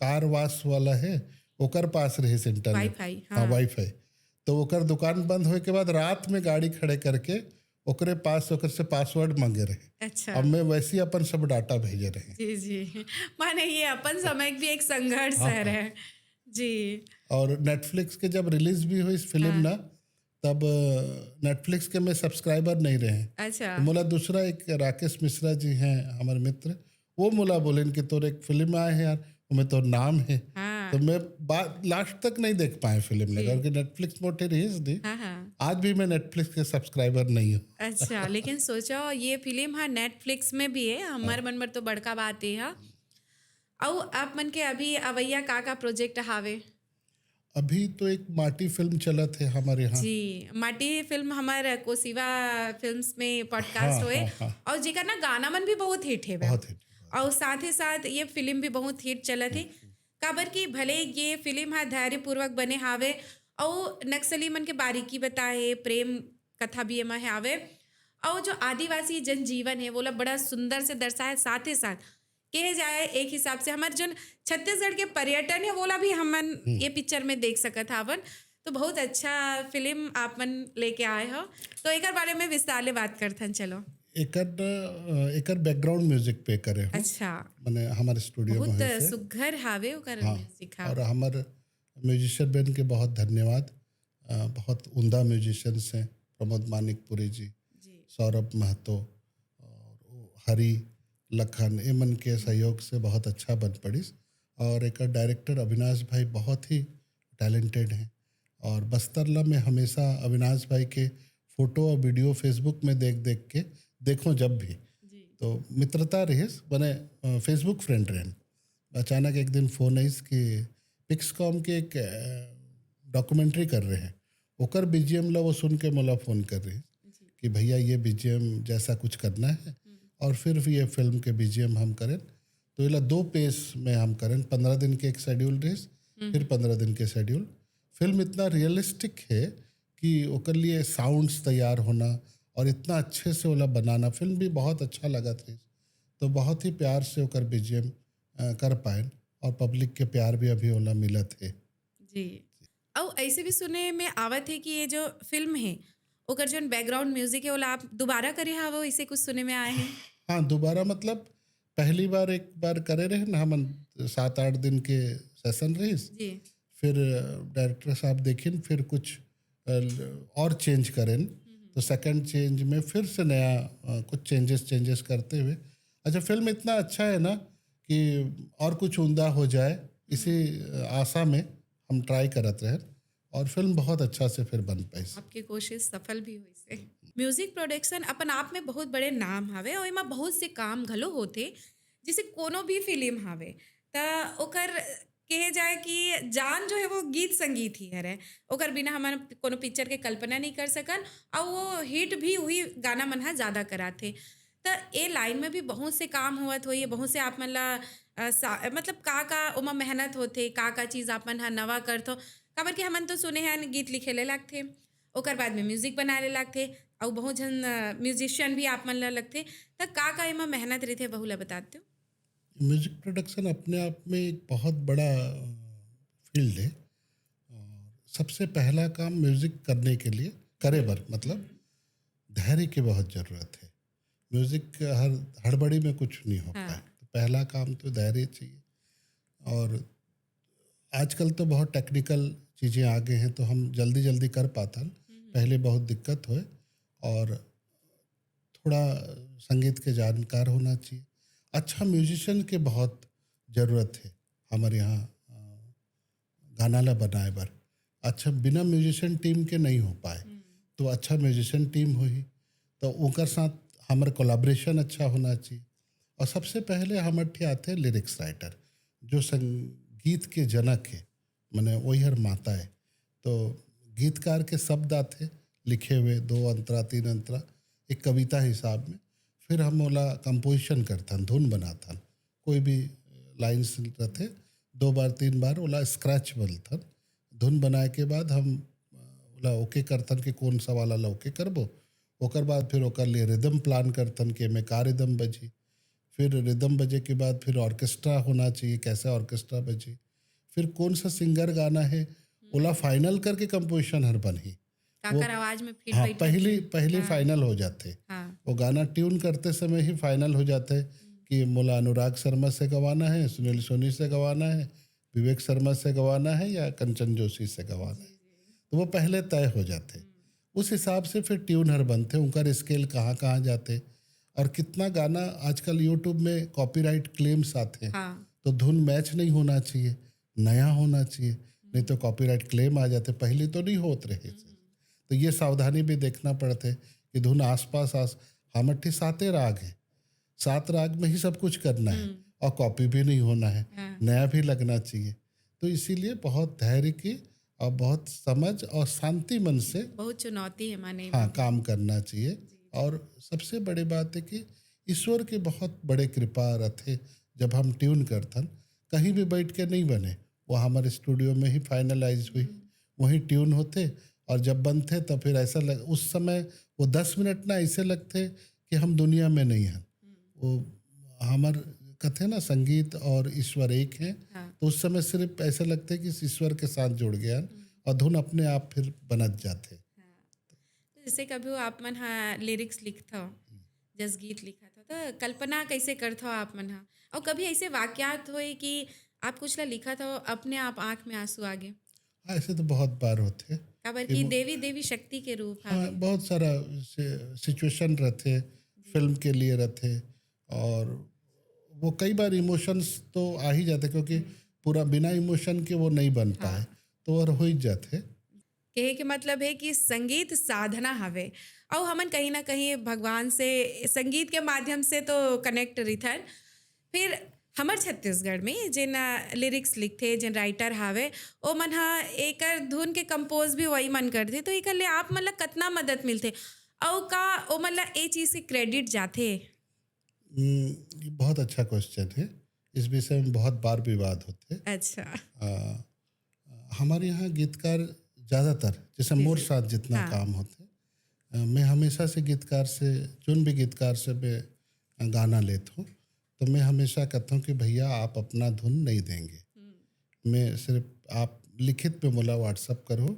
कार वाश वाला है, ओकर पास रहिस इंटरनेट, वाईफाई। हाँ, वाईफाई। तो ओकर दुकान बंद होए के बाद रात में गाड़ी खड़े करके ओकरे पास ओकर से पासवर्ड मांगे रहे। अच्छा। अब मैं वैसे ही अपन सब डाटा भेजे रहे। जी जी, माने ये अपन समय भी एक संघर्ष है। जी। और नेटफ्लिक्स के जब रिलीज भी होइस फिल्म ना, तब नेटफ्लिक्स के मैं सब्सक्राइबर नहीं रहे। अच्छा। तो मोला दूसरा एक राकेश मिश्रा जी हैं हमारे मित्र, वो मोला बोलेन कि तोर एक फिल्म आए है यार, ओमे तोर नाम है। हाँ। तो मैं लास्ट तक नहीं देख पाए फिल्म ला, क्योंकि नेटफ्लिक्स मोर ठी रहिस दी। हाँ हाँ। आज भी मैं नेटफ्लिक्स के सब्सक्राइबर नहीं हूँ। अच्छा, लेकिन सोचो ये फिल्म हा नेटफ्लिक्स में भी है, हमर मन बर तो बड़का बात ये हा। अउ आप मन के अभी अवैया का का प्रोजेक्ट हावे? अभी तो एक माटी फिल्म चलत है हमारे यहाँ। जी, माटी फिल्म हमारे कोसिवा फिल्म्स में पॉडकास्ट हाँ, होए हाँ, हाँ। और जेकर ना गाना मन भी बहुत हिट है। बहुत हिट। और साथ ही साथ ये फिल्म भी बहुत हिट चलत है, काबर कि भले ये फिल्म हा धैर्यपूर्वक बने हावे और नक्सली मन के बारीकी बताए, प्रेम कथा भी एमा हावे और जो आदिवासी जनजीवन है वोला बड़ा सुंदर से दर्शाए। साथ ही साथ कहे जाए एक हिसाब से हमारे जो छत्तीसगढ़ के पर्यटन है वोला भी हमन ये पिक्चर में देख सकत हावन। तो बहुत अच्छा फिल्म आप मन लेके आए हो, तो एकर बारे में विस्तार ले बात करथन। चलो। एकर न, एकर बैकग्राउंड म्यूजिक पे करे हो। अच्छा। माने हमारे स्टूडियो में बहुत होइस हे। सुघर हावे ओकर म्यूजिक। हाँ। और हमारे म्यूजिशियन बहन के बहुत धन्यवाद। अ, बहुत उमदा म्यूजिशियंस हैं, प्रमोद मानिकपुरी जी, जी। सौरभ महतो और हरी लखन, एमन के सहयोग से बहुत अच्छा बन पड़िस। और एकर डायरेक्टर अविनाश भाई बहुत ही टैलेंटेड हैं और बस्तर ला में हमेशा अविनाश भाई के फोटो और वीडियो Facebook में देख देख के देखो जब भी। जी। तो मित्रता रहिस, बने फेसबुक फ्रेंड रहन। अचानक एक दिन फोन आइस कि पिक्सकॉम के एक डॉक्यूमेंट्री कर रहे हैं, ओकर बीजीएम ला वो सुन के मोला फोन कर रही जी। कि भैया ये बीजीएम जैसा कुछ करना है। और फिर ये फिल्म के बीजीएम हम करें, तो एला दो पेस में हम करें। पंद्रह दिन के एक शेड्यूल रहिस, फिर पंद्रह दिन के शेड्यूल। फिल्म इतना रियलिस्टिक है कि ओकर लिए साउंड्स तैयार होना और इतना अच्छे से ओला बनाना, फिल्म भी बहुत अच्छा लगत रहिस। तो बहुत ही प्यार से ओकर बीजीएम कर पाएन और पब्लिक के प्यार भी अभी ओला मिलत है। जी। अउ ऐसे भी सुने में आवत है कि ये जो फिल्म है ओकर जोन बैकग्राउंड म्यूजिक है ओला आप दोबारा करे हावो, इसे कुछ सुने में आए हैं। हाँ, दोबारा मतलब पहली बार एक बार करे रहे ना हमन, सात आठ दिन के सेशन रहिस। जी। फिर डायरेक्टर साहब देखिन, फिर कुछ अ, और चेंज करेन, तो सेकंड चेंज में फिर से नया अ, कुछ चेंजेस चेंजेस करते हुए। अच्छा, फिल्म इतना अच्छा है ना कि और कुछ उमदा हो जाए, इसी अ, आशा में हम ट्राई करत रहे और फिल्म बहुत अच्छा से फिर बन पाइस। आपके कोशिश सफल भी होइस हे। म्यूजिक प्रोडक्शन अपन आप में बहुत बड़े नाम हावे और एमा बहुत से काम घलो होथे, जैसे कोनो भी फिल्म हावे त ओकर कहे जाए कि जान जो है वो गीत संगीत ही हरे, ओकर बिना हमन कोनो पिक्चर के कल्पना नहीं कर सकन। और वो हिट भी वही गाना मन हा ज्यादा कराथे। त ए लाइन में भी बहुत से काम होवत होही, बहुत से आप मन ला अ, सा-, मतलब का का ओमा मेहनत होथे, का का चीज आप मन हा नवा करथो, काबर कि हमन तो सुने हन गीत लिखे ले लागथे, ओकर बाद में म्यूजिक बनाए ले लागथे। अउ बहुत झन म्यूजिशियन भी आप मन ला लगथे, त का का एमा मेहनत रहिथे, वहू ला बता देतेव? म्यूजिक प्रोडक्शन अपने आप में एक बहुत बड़ा फील्ड है। और सबसे पहला काम म्यूजिक करने के लिए, करे बर मतलब धैर्य की बहुत ज़रूरत है। म्यूजिक हर हड़बड़ी में कुछ नहीं हो हाँ। पाए। तो पहला काम तो धैर्य चाहिए। और आजकल तो बहुत टेक्निकल चीज़ें आ गए हैं, तो हम जल्दी जल्दी कर पाथन। पहले बहुत दिक्कत होए, और थोड़ा संगीत के जानकार होना चाहिए। अच्छा म्यूजिशियन के बहुत ज़रूरत है हमारे यहाँ, अ, गाना ला बनाए बर। अच्छा, बिना म्यूजिशियन टीम के नहीं हो पाए, तो अच्छा म्यूजिशियन टीम होही, तो ओकर साथ हमर कोलाब्रेशन अच्छा होना चाहिए। और सबसे पहले हमर ठे आथे लिरिक्स राइटर, जो संगीत के जनक है, माने वही हर माता है। तो गीतकार के शब्द आथे लिखे हुए, दो अंतरा, तीन अंतरा, एक कविता हिसाब में। फिर हम ओला कंपोजिशन करथन, धुन बनाथन। कोई भी लाइन्स रथे, दो बार तीन बार ओला स्क्रैच बोलथन। धुन बनाए के बाद हम ओला ओके करथन कि कौन सा वाला ला ओके करबो। ओकर बाद फिर ओकर लिए रिदम प्लान करथन कि एमे का रिदम बजी। फिर रिदम बजे के बाद फिर ऑर्केस्ट्रा होना चाहिए, कैसे ऑर्केस्ट्रा बजी, फिर कौन सा सिंगर गाना है, ओला फाइनल करके कंपोजिशन हर बनही। काकर आवाज में फिट हाँ, बैठे। पहली पहली फाइनल हो जाथे। हाँ। वो गाना ट्यून करते समय ही फाइनल हो जाते हैं कि मोला अनुराग शर्मा से गवाना है, सुनील सोनी से गवाना है, विवेक शर्मा से गवाना है या कंचन जोशी से गवाना है। तो वो पहले तय हो जाते हैं। उस हिसाब से फिर ट्यून हर बनते, उनका स्केल कहाँ कहाँ जाते, और कितना गाना आजकल यूट्यूब में कॉपीराइट क्लेम्स आते हैं। हाँ। तो धुन मैच नहीं होना चाहिए, नया होना चाहिए, नहीं तो कॉपीराइट क्लेम आ जाते। पहले तो नहीं होत रहे। तो ये सावधानी भी देखना पड़ते कि धुन आसपास आस हमर ठे साते राग है, सात राग में ही सब कुछ करना है, और कॉपी भी नहीं होना है, हाँ। नया भी लगना चाहिए। तो इसीलिए बहुत धैर्य की और बहुत समझ और शांति मन से बहुत चुनौती है माने। हाँ, काम करना चाहिए। और सबसे बड़ी बात है कि ईश्वर के बहुत बड़े कृपा रहते। जब हम ट्यून करथन, कहीं भी बैठ के नहीं बने, वो हमारे स्टूडियो में ही फाइनलाइज हुई, वहीं ट्यून होते। और जब बनते तो फिर ऐसा लग, उस समय वो दस मिनट ना ऐसे लगते कि हम दुनिया में नहीं हैं। वो हमर कथे ना, संगीत और ईश्वर एक है। हाँ। तो उस समय सिर्फ ऐसा लगता है कि ईश्वर के साथ जुड़ गया, और धुन अपने आप फिर बनत जाते। तो जैसे कभी आप मन हा लिरिक्स लिखथव, जस गीत लिखत हो, तो कल्पना कैसे करथव आप मन हा? और कभी ऐसे वाकयात होए कि आप कुछ ला लिखत हो, अपने आप आंख में आंसू आ गए? हाँ, ऐसे तो बहुत बार होते। काबर कि देवी, देवी शक्ति के रूप हाँ, है। बहुत सारा सिचुएशन रहते, फिल्म के लिए रहते, और वो कई बार इमोशंस तो आ ही जाते, क्योंकि पूरा बिना इमोशन के वो नहीं बन पाए, तो और हो ही जाते। कहे के मतलब है कि संगीत साधना हवे, अउ हमन कहीं ना कहीं भगवान से संगीत के माध्यम से तो कनेक्ट रहिथन। फिर हमर छत्तीसगढ़ में जेन लिरिक्स लिखथे, जेन राइटर हावे, ओ मन ह एकर धुन के कंपोज भी वही मन करथे। तो एकर ले आप मन ला कतना मदद मिलथे, अउ का ओ मन ला ए चीज के क्रेडिट जाथे? हम्म, ये बहुत अच्छा क्वेश्चन है। इस विषय में बहुत बार विवाद होते। अच्छा। आ, हमारे यहाँ गीतकार ज़्यादातर, जैसे मोर साथ जितना हाँ। काम होते, अ, मैं हमेशा से गीतकार से, जोन भी गीतकार से मैं गाना लेत हूँ, तो मैं हमेशा कहता हूँ कि भैया, आप अपना धुन नहीं देंगे, मैं सिर्फ, आप लिखित पे मोला व्हाट्सअप करो,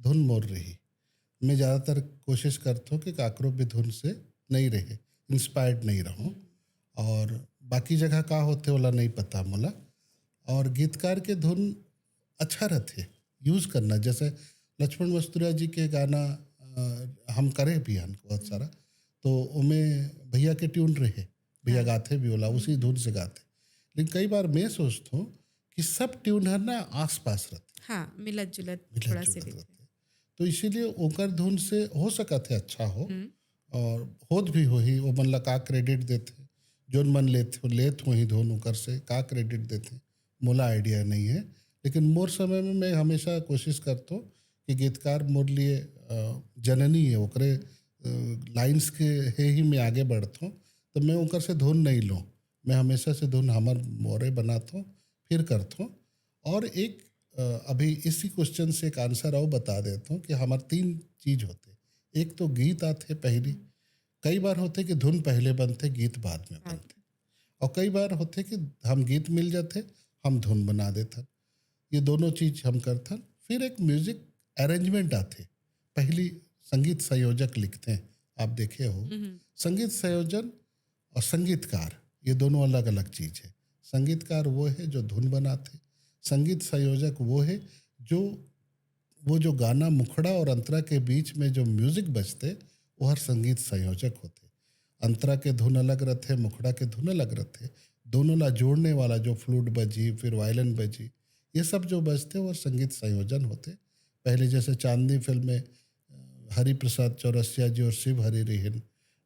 धुन मोर रही। मैं ज़्यादातर कोशिश करता हूँ कि काकरो भी धुन से नहीं रहे, इंस्पायर्ड नहीं रहूँ। और बाकी जगह का होते, ओला नहीं पता मोला। और गीतकार के धुन अच्छा रहते यूज़ करना, जैसे लक्ष्मण वस्तुरिया जी के गाना, अ, हम करे भी हन बहुत सारा, तो ओमे भैया के ट्यून रहे, भैया गाथे भी ओला, उसी धुन से गाथे। लेकिन कई बार मैं सोचता हूँ कि सब ट्यून हर ना आसपास रहते, हाँ, मिलत जुलत मिलत थोड़ा जुलत से भी। रहते। तो इसीलिए ओकर धुन से हो सकत है अच्छा हो, और होत भी होही, ओ मन ला का क्रेडिट देथे, जोन मन लेत लेत होही धुन ओकर से का क्रेडिट देथे, मोला आइडिया नहीं है। लेकिन मोर समय में मैं हमेशा कोशिश करता हूँ कि गीतकार मोर लिए, अ, जननी है, ओकरे लाइंस के हे ही मैं आगे बढ़ता हूँ, तो मैं ओकर से धुन नहीं लूँ। मैं हमेशा से धुन हमर मोरे बनाता हूँ, फिर करता हूँ। और एक, अ, अभी इसी क्वेश्चन से एक आंसर और बता देता हूँ कि हमारे तीन चीज होते, एक तो गीत आथे पहली, कई बार होथे कि धुन पहले बनथे, गीत बाद में बनथे, और कई बार होथे कि हम गीत मिल जाथे, हम धुन बना देथन। ये दोनों चीज हम करथन। फिर एक म्यूजिक अरेंजमेंट आथे, पहली संगीत संयोजक लिखथे, आप देखे हो। संगीत संयोजन और संगीतकार, ये दोनों अलग अलग चीज है। संगीतकार वो है जो धुन बनाथे, संगीत संयोजक वो है जो, वो जो गाना मुखड़ा और अंतरा के बीच में जो म्यूजिक बजथे, वो हर संगीत संयोजक होथे। अंतरा के धुन अलग रथे, मुखड़ा के धुन अलग रथे। दोनों ला जोड़ने वाला जो फ्लूट बजी, फिर वायलिन बजी, ये सब जो बजथे, वो संगीत संयोजन होथे। पहले जैसे चांदनी फिल्म में, अ, हरि प्रसाद चौरसिया जी और शिव हरि रिहिन,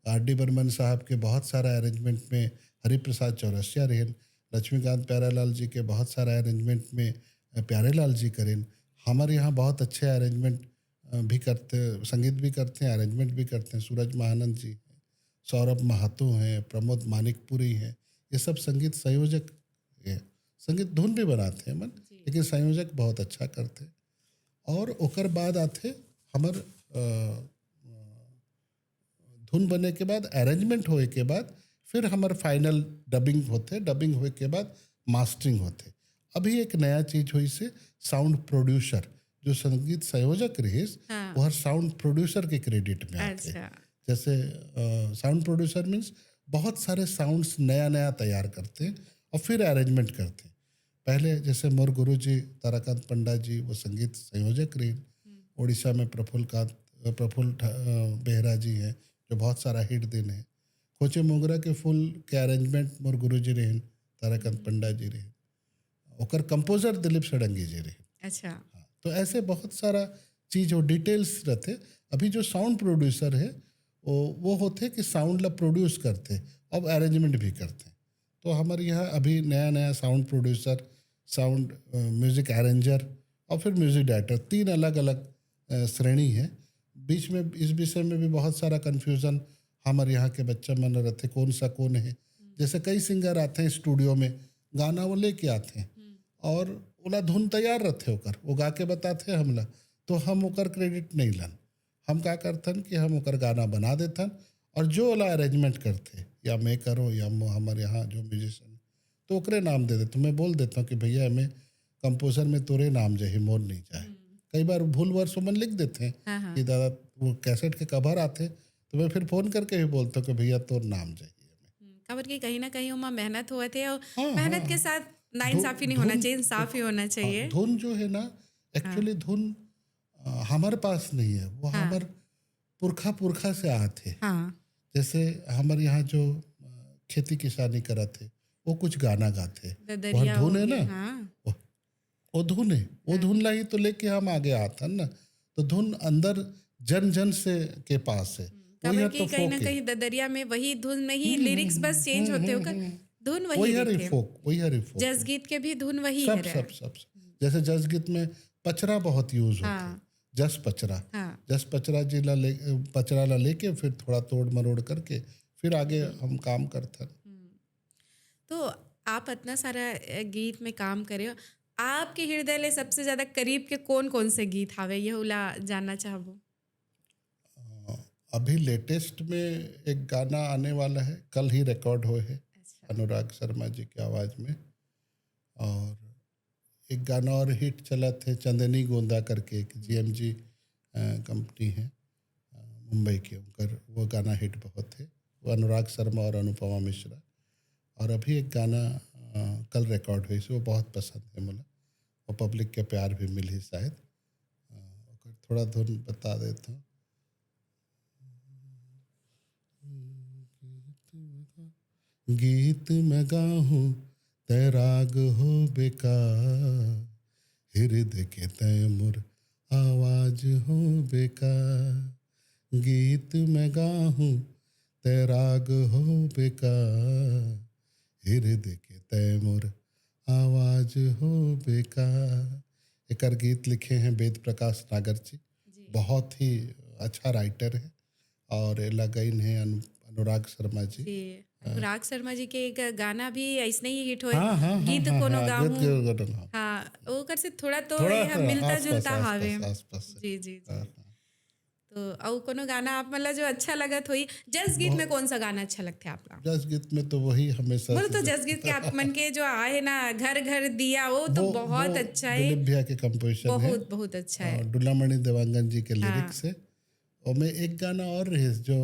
आर डी बर्मन साहब के बहुत सारा अरेंजमेंट में हरि प्रसाद चौरसिया रिहिन, लक्ष्मीकांत प्यारेलाल जी के बहुत सारा अरेंजमेंट में, अ, प्यारेलाल जी करिन। हमारे यहाँ बहुत अच्छे अरेंजमेंट, अ, भी करथे, संगीत भी करथे, अरेंजमेंट भी करथे। सूरज महानंद जी हैं, सौरभ महतो हैं, प्रमोद मानिकपुरी हैं, ये सब संगीत संयोजक हैं। संगीत धुन भी बनाथे मन, लेकिन संयोजक बहुत अच्छा करथे। और ओकर बाद आथे हमर, अ, धुन बने के बाद, अरेंजमेंट होए के बाद, फिर हमर फाइनल डबिंग होथे, डबिंग होए के बाद मास्टरिंग होथे। अभी एक नया चीज होइसे, साउंड प्रोड्यूसर, जो संगीत संयोजक रहिस, हाँ। वो हर साउंड प्रोड्यूसर के क्रेडिट में आथे। अच्छा। जैसे, अ, साउंड प्रोड्यूसर मीन्स बहुत सारे साउंड्स नया नया तैयार करथे और फिर अरेंजमेंट करथे। पहले जैसे मोर गुरु जी ताराकांत पंडा जी, वो संगीत संयोजक रहिन। उड़ीसा में प्रफुल्ल कांत, प्रफुल्ल ठा-, अ, बेहरा जी हैं, जो बहुत सारा हिट दिन है। खोचे मोंगरा के फूल के अरेंजमेंट मोर गुरु जी रहिन, ताराकांत पंडा जी रहिन। ओकर कंपोजर दिलीप षडंगी जी रहिन। अच्छा। हाँ, तो ऐसे बहुत सारा चीज हो, डिटेल्स रहथे। अभी जो साउंड प्रोड्यूसर है, वो, वो होथे कि साउंड ला प्रोड्यूस करथे, अब अरेंजमेंट भी करथे। तो हमारे यहाँ अभी नया नया साउंड प्रोड्यूसर, साउंड, अ, म्यूजिक अरेंजर और फिर म्यूजिक डायरेक्टर, तीन अलग अलग, अ, श्रेणी है। बीच में इस विषय में भी बहुत सारा कन्फ्यूजन हमारे यहाँ के बच्चा मन रहथे, कौन सा कौन है। जैसे कई सिंगर आथे हैं स्टूडियो में, गाना वो लेके आथे हैं और ओला धुन तैयार रहथे ओकर, वो गा के बताथे हमला, तो हम ओकर क्रेडिट नहीं लन। हम का करथन कि हम ओकर गाना बना देथन और जो ओला अरेंजमेंट करथे, या मैं करो या मो-, हमर यहाँ जो म्यूजिशियन, तो ओकरे नाम दे देथन। मैं बोल देथन कि भैया, एमे कंपोजर में तोरे नाम जाही, मोर नहीं जाए। कई बार भूलवश ओमन लिख देथे हाँ, हाँ। कि दादा, वो कैसेट के कवर आथे, तो मैं फिर फोन करके भी बोलथन कि भैया, तोर नाम जाही एमे। हम्म, काबर कि कहीं ना कहीं ओमा मेहनत होवत हे और हाँ, मेहनत हाँ। के साथ नाइंसाफी नहीं होना चाहिए, इंसाफ ही होना चाहिए। हाँ, धुन जो है ना, एक्चुअली धुन, अ, हमारे पास नहीं है, वो हाँ। हमारे पुरखा पुरखा से आत है। हाँ। जैसे हमारे यहाँ जो, अ, खेती किसानी करत है, वो कुछ गाना गाते हैं, ददरिया वो धुन हो है गया, ना, हाँ। वो, वो धुन है, वो धुन ला ही तो लेके हम आगे आत हन ना। तो धुन अंदर जन जन से के पास है। काबर कि कहीं ना कहीं ददरिया में वही धुन में ही लिरिक्स बस चेंज होते हो, धुन वही वही हर रहिथे। फोक, वही हर फोक। जस गीत के भी धुन वही सब है। सब सब सब। जैसे जस गीत में पचरा बहुत यूज होता है। हाँ। जस पचरा। हाँ। जस पचरा जी ला ले, पचरा ला लेके फिर थोड़ा तोड़ मरोड़ करके फिर आगे हम काम करथन। तो आप इतना सारा, अ, गीत में काम करे हो, आपके हृदय ले सबसे ज्यादा करीब के कौन कौन से गीत हावे, ये उला जानना चाहबो। अ, अभी लेटेस्ट में एक गाना आने वाला है, कल ही रिकॉर्ड हुए है अच्छा। अनुराग शर्मा जी की आवाज़ में। और एक गाना और हिट चलत है, चंदनी गोंदा करके, एक जीएमजी, अ, कंपनी है, अ, मुंबई के, उनकर वो गाना हिट बहुत है, वो अनुराग शर्मा और अनुपमा मिश्रा। और अभी एक गाना, अ, कल रिकॉर्ड हुई, वो बहुत पसंद है मोला, वो पब्लिक के प्यार भी मिली शायद। अ, ओकर थोड़ा धुन बता देता हूँ। गीत मैं गाहूँ तै राग होबे का, हृदय के तै मोर आवाज होबे का। गीत मैं गाहूँ तै राग होबे का, हृदय के तै मोर आवाज होबे का। एकर गीत लिखे हैं वेद प्रकाश नागर जी, बहुत ही अच्छा राइटर है। और एला गाइन है अनु-, अनुराग शर्मा जी। जी, अनुराग शर्मा जी के एक गाना भी ऐसने ही हिट होए, हाँ, हाँ, हाँ, गीत हाँ, कोनो हाँ, गाहूँ। गीत कोनो गाहूँ। हाँ, ओकर से थोड़ा तो थोड़ा यह सा मिलता आसपास, जुलता आसपास, हावे। आसपास से। जी, जी, जी। हाँ, हाँ। तो अउ कोनो गाना आप मन ला जो अच्छा लगत होई? जस गीत में कौन सा गाना अच्छा लगथे आप ला? जस गीत में तो वही हमेशा बोलो तो, जस गीत के आप मन के जो आए हे ना, घर घर दिया, वो तो बहुत अच्छा है। दिलीप भैया के कंपोजिशन है। बहुत बहुत अच्छा है। डुलामणि देवांगन जी के लिरिक्स है। और मैं एक गाना और रहिस जो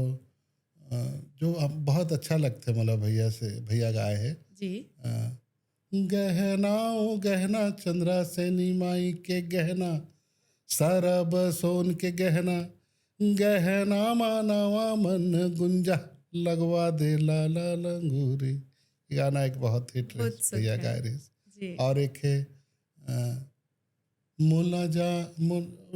जो बहुत अच्छा लगथे, मतलब भैया से, भैया गाए है जी। गहना ओ गहना, चंद्रा सेनी माई के गहना, सरब सोन के गहना, गहना मानवा मन गुंजा, लगवा दे लाला लंगूरी। गाना एक बहुत हिट रहे, भैया गाए रहे। और एक है मोला जा,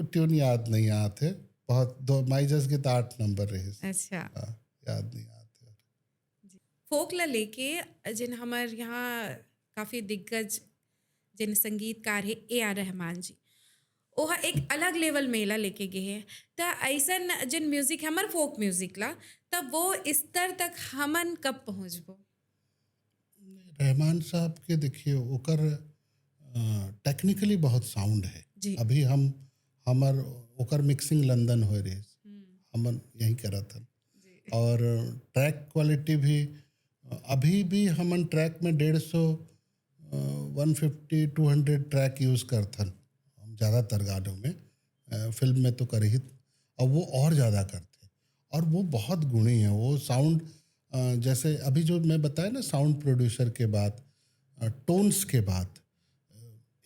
ट्यून याद नहीं आते, बहुत दो माई जस गीत आठ नंबर रहे। अच्छा। याद नहीं आते। फोक ला लेके जिन हमर यहाँ काफ़ी दिग्गज जिन संगीतकार हे ए आर रहमान जी, ओहा एक अलग लेवल में एला लेके गे हे। त ऐसन जिन म्यूजिक है हमर फोक म्यूजिक ला, तब वो स्तर तक हमन कब पहुँचबो? रहमान साहब के देखिए, ओकर टेक्निकली बहुत साउंड है। जी। अभी हम हमर ओकर मिक्सिंग लंदन होए रहे, हमन यही करत हन। और ट्रैक क्वालिटी भी अभी भी हमन ट्रैक में डेढ़ सौ one fifty two hundred track use करथन हम ज़्यादातर गानों में। फिल्म में तो करही, अब वो और ज़्यादा करथे। और वो बहुत गुणी है। वो साउंड जैसे अभी जो मैं बताया ना, साउंड प्रोड्यूसर के बात, टोन्स के बात,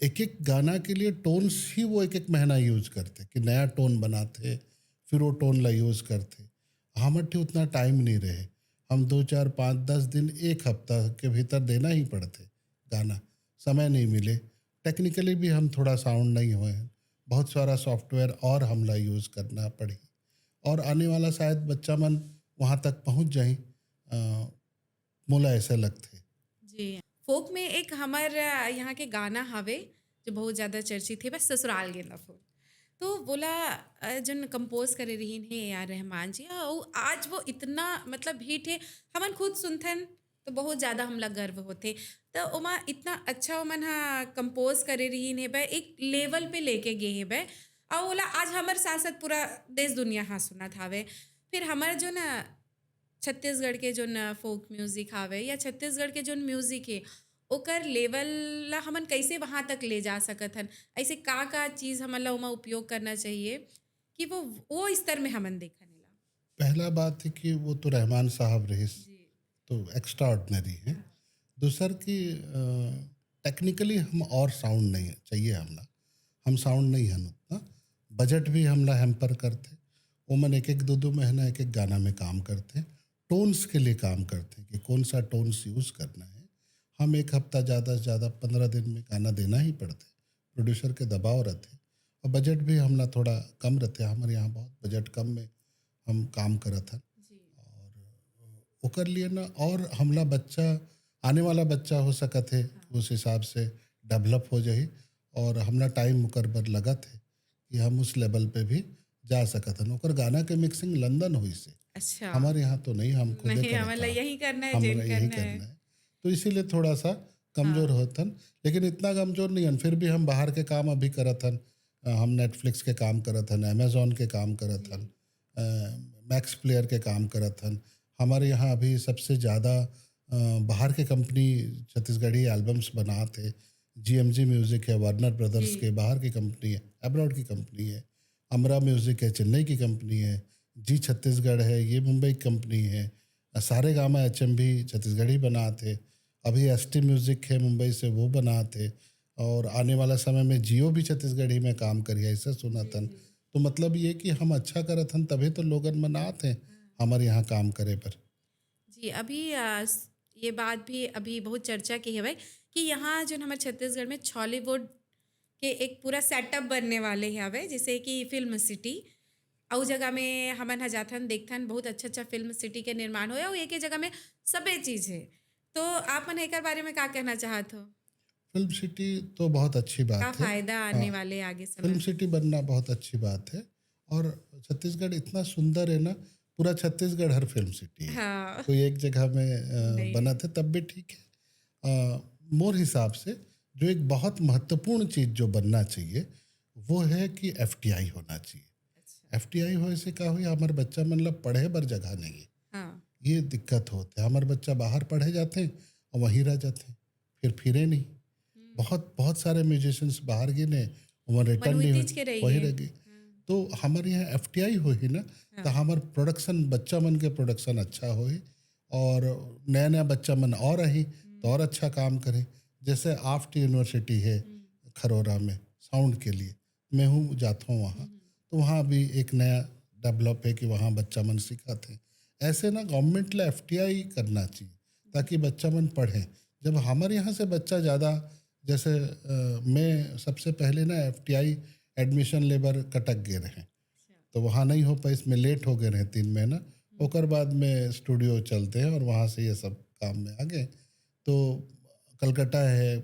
एक एक गाना के लिए टोन्स ही वो एक एक महीना यूज करथे कि नया टोन बनाथे, फिर वो टोन ला यूज करथे। हमर ठे उतना टाइम नहीं रहे, हम दो चार पाँच दस दिन, एक हफ्ता के भीतर देना ही पड़थे गाना, समय नहीं मिले। टेक्निकली भी हम थोड़ा साउंड नहीं होए हैं, बहुत सारा सॉफ्टवेयर और हमला यूज करना पड़ी। और आने वाला शायद बच्चा मन वहाँ तक पहुँच जाए, मोला ऐसा लगथे। जी, फोक में एक हमर यहाँ के गाना हवे जो बहुत ज़्यादा चर्चित हे, बस ससुराल गेंदा फूल। तो वोला जन कंपोज करे रहीन हे ए आर रहमान जी, अउ आज वो इतना मतलब हिट हे, हमन खुद सुनथन तो बहुत ज़्यादा हमला गर्व होथे। तो ओमा इतना अच्छा ओमन हा कंपोज करे रहीन हे बे, एक लेवल पे लेके गे हे बे, अउ ओला आज हमर साथ साथ पूरा देश दुनिया हा सुनत हावे। फिर हमर जो ना छत्तीसगढ़ के जोन फोक म्यूजिक हावे या छत्तीसगढ़ के जोन म्यूजिक हे, ओकर लेवल ला हमन कैसे वहाँ तक ले जा सकत हन? ऐसे का का चीज़ हमन ला ओमा उपयोग करना चाहिए कि वो वो स्तर में हमन देखन एला? पहला बात है कि वो तो रहमान साहब रहिस, तो एक्स्ट्रा ऑर्डिनरी है। दूसर की टेक्निकली हम और साउंड नहीं चाहिए हमला, हम साउंड नहीं हन उतना, बजट भी हमला हैम्पर करथे। ओमन एक एक दो दो महीना एक एक गाना में काम करथे, टोन्स के लिए काम करथे कि कौन सा टोन्स यूज करना है। हम एक हफ्ता ज़्यादा से ज़्यादा पंद्रह दिन में गाना देना ही पड़थे, प्रोड्यूसर के दबाव रहथे। और बजट भी हमला थोड़ा कम रहथे, हमर यहाँ बहुत बजट कम में हम काम करत हन। और ओकर लिए ना, और हमला बच्चा, आने वाला बच्चा हो सकत है, उस हिसाब से डेवलप हो जाही। और हमला टाइम ओकर बर लगत है कि हम उस लेवल पे भी जा सकत हन। ओकर गाना के मिक्सिंग लंदन होइस हे, अच्छा। हमर यहाँ तो नहीं, हम खुदे नहीं, करत हमला हन। यही करना है, हमरा जेन यही करना करना है। है। तो इसीलिए थोड़ा सा कमजोर होत हन, लेकिन इतना कमजोर नहीं हन। फिर भी हम बाहर के काम अभी करत हन, अ, हम नेटफ्लिक्स के काम करत हन, अमेजोन के काम करत हन, मैक्स प्लेयर के काम करत हन। हमारे यहाँ अभी सबसे ज़्यादा अ, बाहर के कंपनी छत्तीसगढ़ी एल्बम्स बनात हे। जीएमजी म्यूजिक है, वार्नर ब्रदर्स के बाहर की कंपनी है, अब्रॉड की कंपनी है। अमरा म्यूजिक है, चेन्नई की कंपनी है। जी छत्तीसगढ़ है, ये मुंबई की कंपनी है। सारे गामा एच एम भी छत्तीसगढ़ी बनात हे। अभी एस टी म्यूजिक है मुंबई से, वो बनात हे। और आने वाला समय में जियो भी छत्तीसगढ़ी में काम करिए, ऐसा सुनत हन। तो मतलब ये कि हम अच्छा करत हन, तभी तो लोगन मन आत हे हमारे यहाँ काम करे पर। जी, अभी आ, स- ये बात भी अभी बहुत चर्चा के हवय कि यहाँ जो हमारे छत्तीसगढ़ में छॉलीवुड के एक पूरा सेटअप बनने वाले हवे, जैसे कि फिल्म सिटी। अउ जगह में हमन ह जाथन, देखथन, बहुत अच्छा अच्छा फिल्म सिटी के निर्माण होय, अउ एक ही जगह में सबे चीज है। तो आप मन एकर बारे में का कहना चाहत हो? फिल्म सिटी तो बहुत अच्छी बात का है। फायदा आने वाले आगे समय? फिल्म सिटी बनना बहुत अच्छी बात है। और छत्तीसगढ़ इतना सुंदर है ना, पूरा छत्तीसगढ़ हर फिल्म सिटी है। हाँ। कोई एक जगह में अ, नहीं। बनत है तब भी ठीक है। अ, मोर हिसाब से जो एक बहुत महत्वपूर्ण चीज जो बनना चाहिए वो है कि एफडीआई होना चाहिए। अच्छा। एफटीआई होए से का होई, हमर बच्चा मन ला पढ़े बर जगह नहीं है। हाँ। ये दिक्कत होते, हमर बच्चा बाहर पढ़े जाते हैं और वहीं रह जाते हैं, फिर फिरे नहीं। बहुत बहुत सारे म्यूजिशियंस बाहर गिने, उमन रिटर्न नहीं उइतीच के होए, रह वही गे। रह गए। तो हमर यहाँ एफटीआई होही ना, तो हमर प्रोडक्शन, बच्चा मन के प्रोडक्शन अच्छा होही और नया नया बच्चा मन और आही तो और अच्छा काम करे। जैसे आफ्ट यूनिवर्सिटी है खरोरा में साउंड के लिए, मैं हूँ, जाता हूँ वहाँ, तो वहाँ भी एक नया डेवलप है कि वहाँ बच्चा मन सीखत हे। ऐसे ना गवर्नमेंट ला एफटीआई करना चाहिए ताकि बच्चा मन पढ़े। जब हमारे यहाँ से बच्चा ज़्यादा, जैसे अ, मैं सबसे पहले ना एफटीआई एडमिशन लेबर कटक गए रहे, तो वहाँ नहीं हो पाइस, मैं लेट हो गए रहे तीन महीना। ओकर बाद में स्टूडियो चलते हैं और वहाँ से ये सब काम में आ गए। तो कलकत्ता है,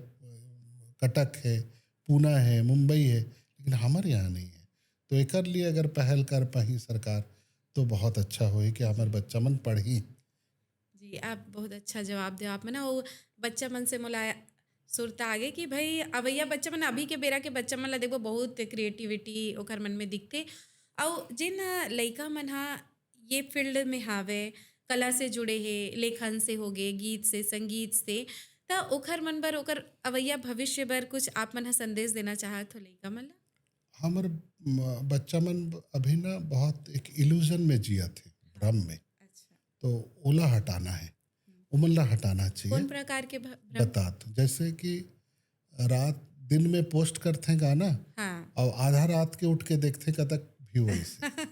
कटक है, पूना है, मुंबई है, लेकिन हमारे यहाँ नहीं है। तो एकर लिए अगर पहल कर पाही सरकार तो बहुत अच्छा होही कि हमारे बच्चा मन पढ़ही। जी, आप बहुत अच्छा जवाब दे। आप मन ना वो बच्चा मन से मोला सुरता आगे कि भाई अवैया बच्चा मन, अभी के बेरा के बच्चा मन ला देखबो, बहुत क्रिएटिविटी ओकर मन में दिखते। अउ जेन लइका मन हा ये फील्ड में हावे, कला से जुड़े हे, लेखन से होगे, गीत से, संगीत से, त ओखर मन बर, ओकर अवैया भविष्य बर कुछ आप मन ह संदेश देना चाहत हो लइका मन ला? हमर म-, बच्चा मन अभी ना बहुत एक इल्यूजन में जियत हे, भ्रम में। अच्छा। तो ओला हटाना है, उमन ला हटाना चाहिए। कौन प्रकार के भ-, भ्रम? बतात, जैसे कि रात दिन में पोस्ट करते हैं गाना हाँ। और आधा रात के उठ के देखते हैं कतक व्यू आइस हे।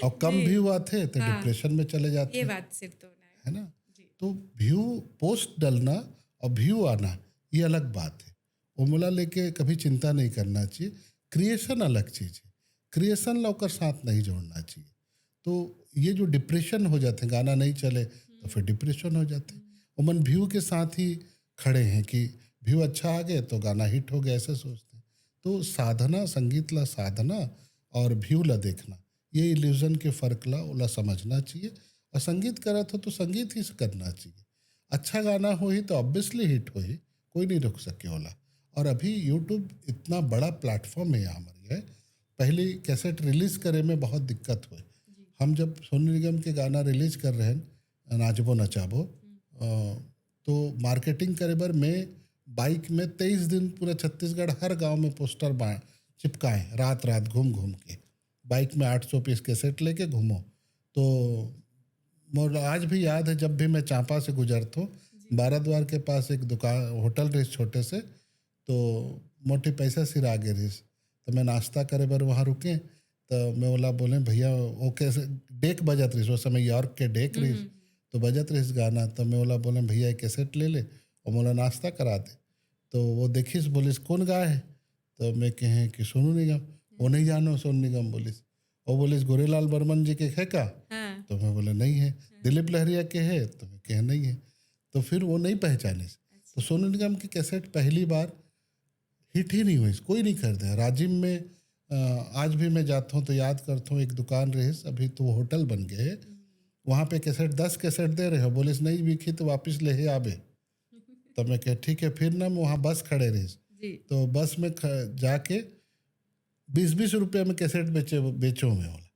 और कम व्यू आते तो डिप्रेशन में चले जाते ये हैं, बात सिर्फ तो ना है। है ना? जी। तो व्यू, पोस्ट डालना और व्यू आना, ये अलग बात है। ओमला लेके कभी चिंता नहीं करना चाहिए। क्रिएशन अलग चीज है, क्रिएशन ला ओकर साथ नहीं जोड़ना चाहिए। तो ये जो डिप्रेशन हो जाते हैं, गाना नहीं चले तो फिर डिप्रेशन हो जाते हैं। ओमन व्यू के साथ ही खड़े हैं कि व्यू अच्छा आ गए तो गाना हिट हो गया, ऐसे सोचते हैं। तो साधना, संगीत ला साधना और व्यू ला देखना, ये इल्यूजन के फर्क ला, ओला समझना चाहिए। और संगीत करत हो तो संगीत ही से करना चाहिए। अच्छा गाना होही तो ऑब्वियसली हिट होही, कोई नहीं रोक सके ओला। और अभी यूट्यूब इतना बड़ा प्लेटफॉर्म है हमारे लिए। पहले कैसेट रिलीज करे में बहुत दिक्कत हुए। हम जब सोनू निगम के गाना रिलीज कर रहे हैं, नाचबो नचाबो, अ, तो मार्केटिंग करे बर मैं बाइक में तेईस दिन पूरा छत्तीसगढ़ हर गांव में पोस्टर बा-, चिपकाए, रात रात घूम घूम के। बाइक में आठ सौ पीस कैसेट लेके घूमो। तो मोर आज भी याद है, जब भी मैं चांपा से गुजरत हूँ, बाराद्वार के पास एक दुकान, होटल रहिस छोटे से, तो मोटी पैसा सिरा गे रहिस, तो मैं नाश्ता करे बर वहाँ रुके। तो मैं ओला बोले, "भैया," वो कैसे डेक बजत रहिस, वो समय यॉर्क के डेक रहिस, तो बजत रहिस गाना। तो मैं ओला बोले, "भैया, एक कैसेट ले ले और मोला नाश्ता करा दे।" तो वो देखिस, बोलिस, "कौन गाय है?" तो मैं कहे कि सोनू निगम। "वो नहीं जानो सोनू निगम," बोलिस। वो बोलिस, "गोरेलाल बर्मन जी के है का?" हाँ। तो मैं बोले, "नहीं है।" "दिलीप लहरिया के है?" तो मैं कहे, "नहीं है।" तो फिर वो नहीं पहचानिस। तो सोनू निगम की कैसेट पहली बार हिट ही नहीं हुई, कोई नहीं खरीदे। राजिम में, अ, आज भी मैं जाता हूँ तो याद करता हूँ, एक दुकान रहिस, अभी तो वो होटल बन गए, वहाँ पे कैसेट, दस कैसेट दे रहे हो, बोलिस, "नहीं बिकी तो वापस ले ही आबे।" तो मैं कहे, "ठीक है।" फिर ना वहाँ बस खड़े रहिस, जी। तो बस में ख-, जाके बीस बीस रुपया में कैसेट बेचे, बेचो मैं बोला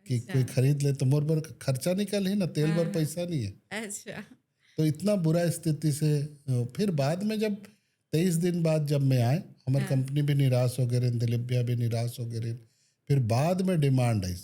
कि कोई खरीद ले, तो मोर बर खर्चा निकल ही ना, तेल बर पैसा नहीं है। अच्छा। तो इतना बुरा स्थिति से, अ, फिर बाद में जब तेईस दिन बाद जब मैं आए, हमारी कंपनी भी निराश हो गए रहे, दिलीप भैया भी निराश हो गए रहे। फिर बाद में डिमांड आई,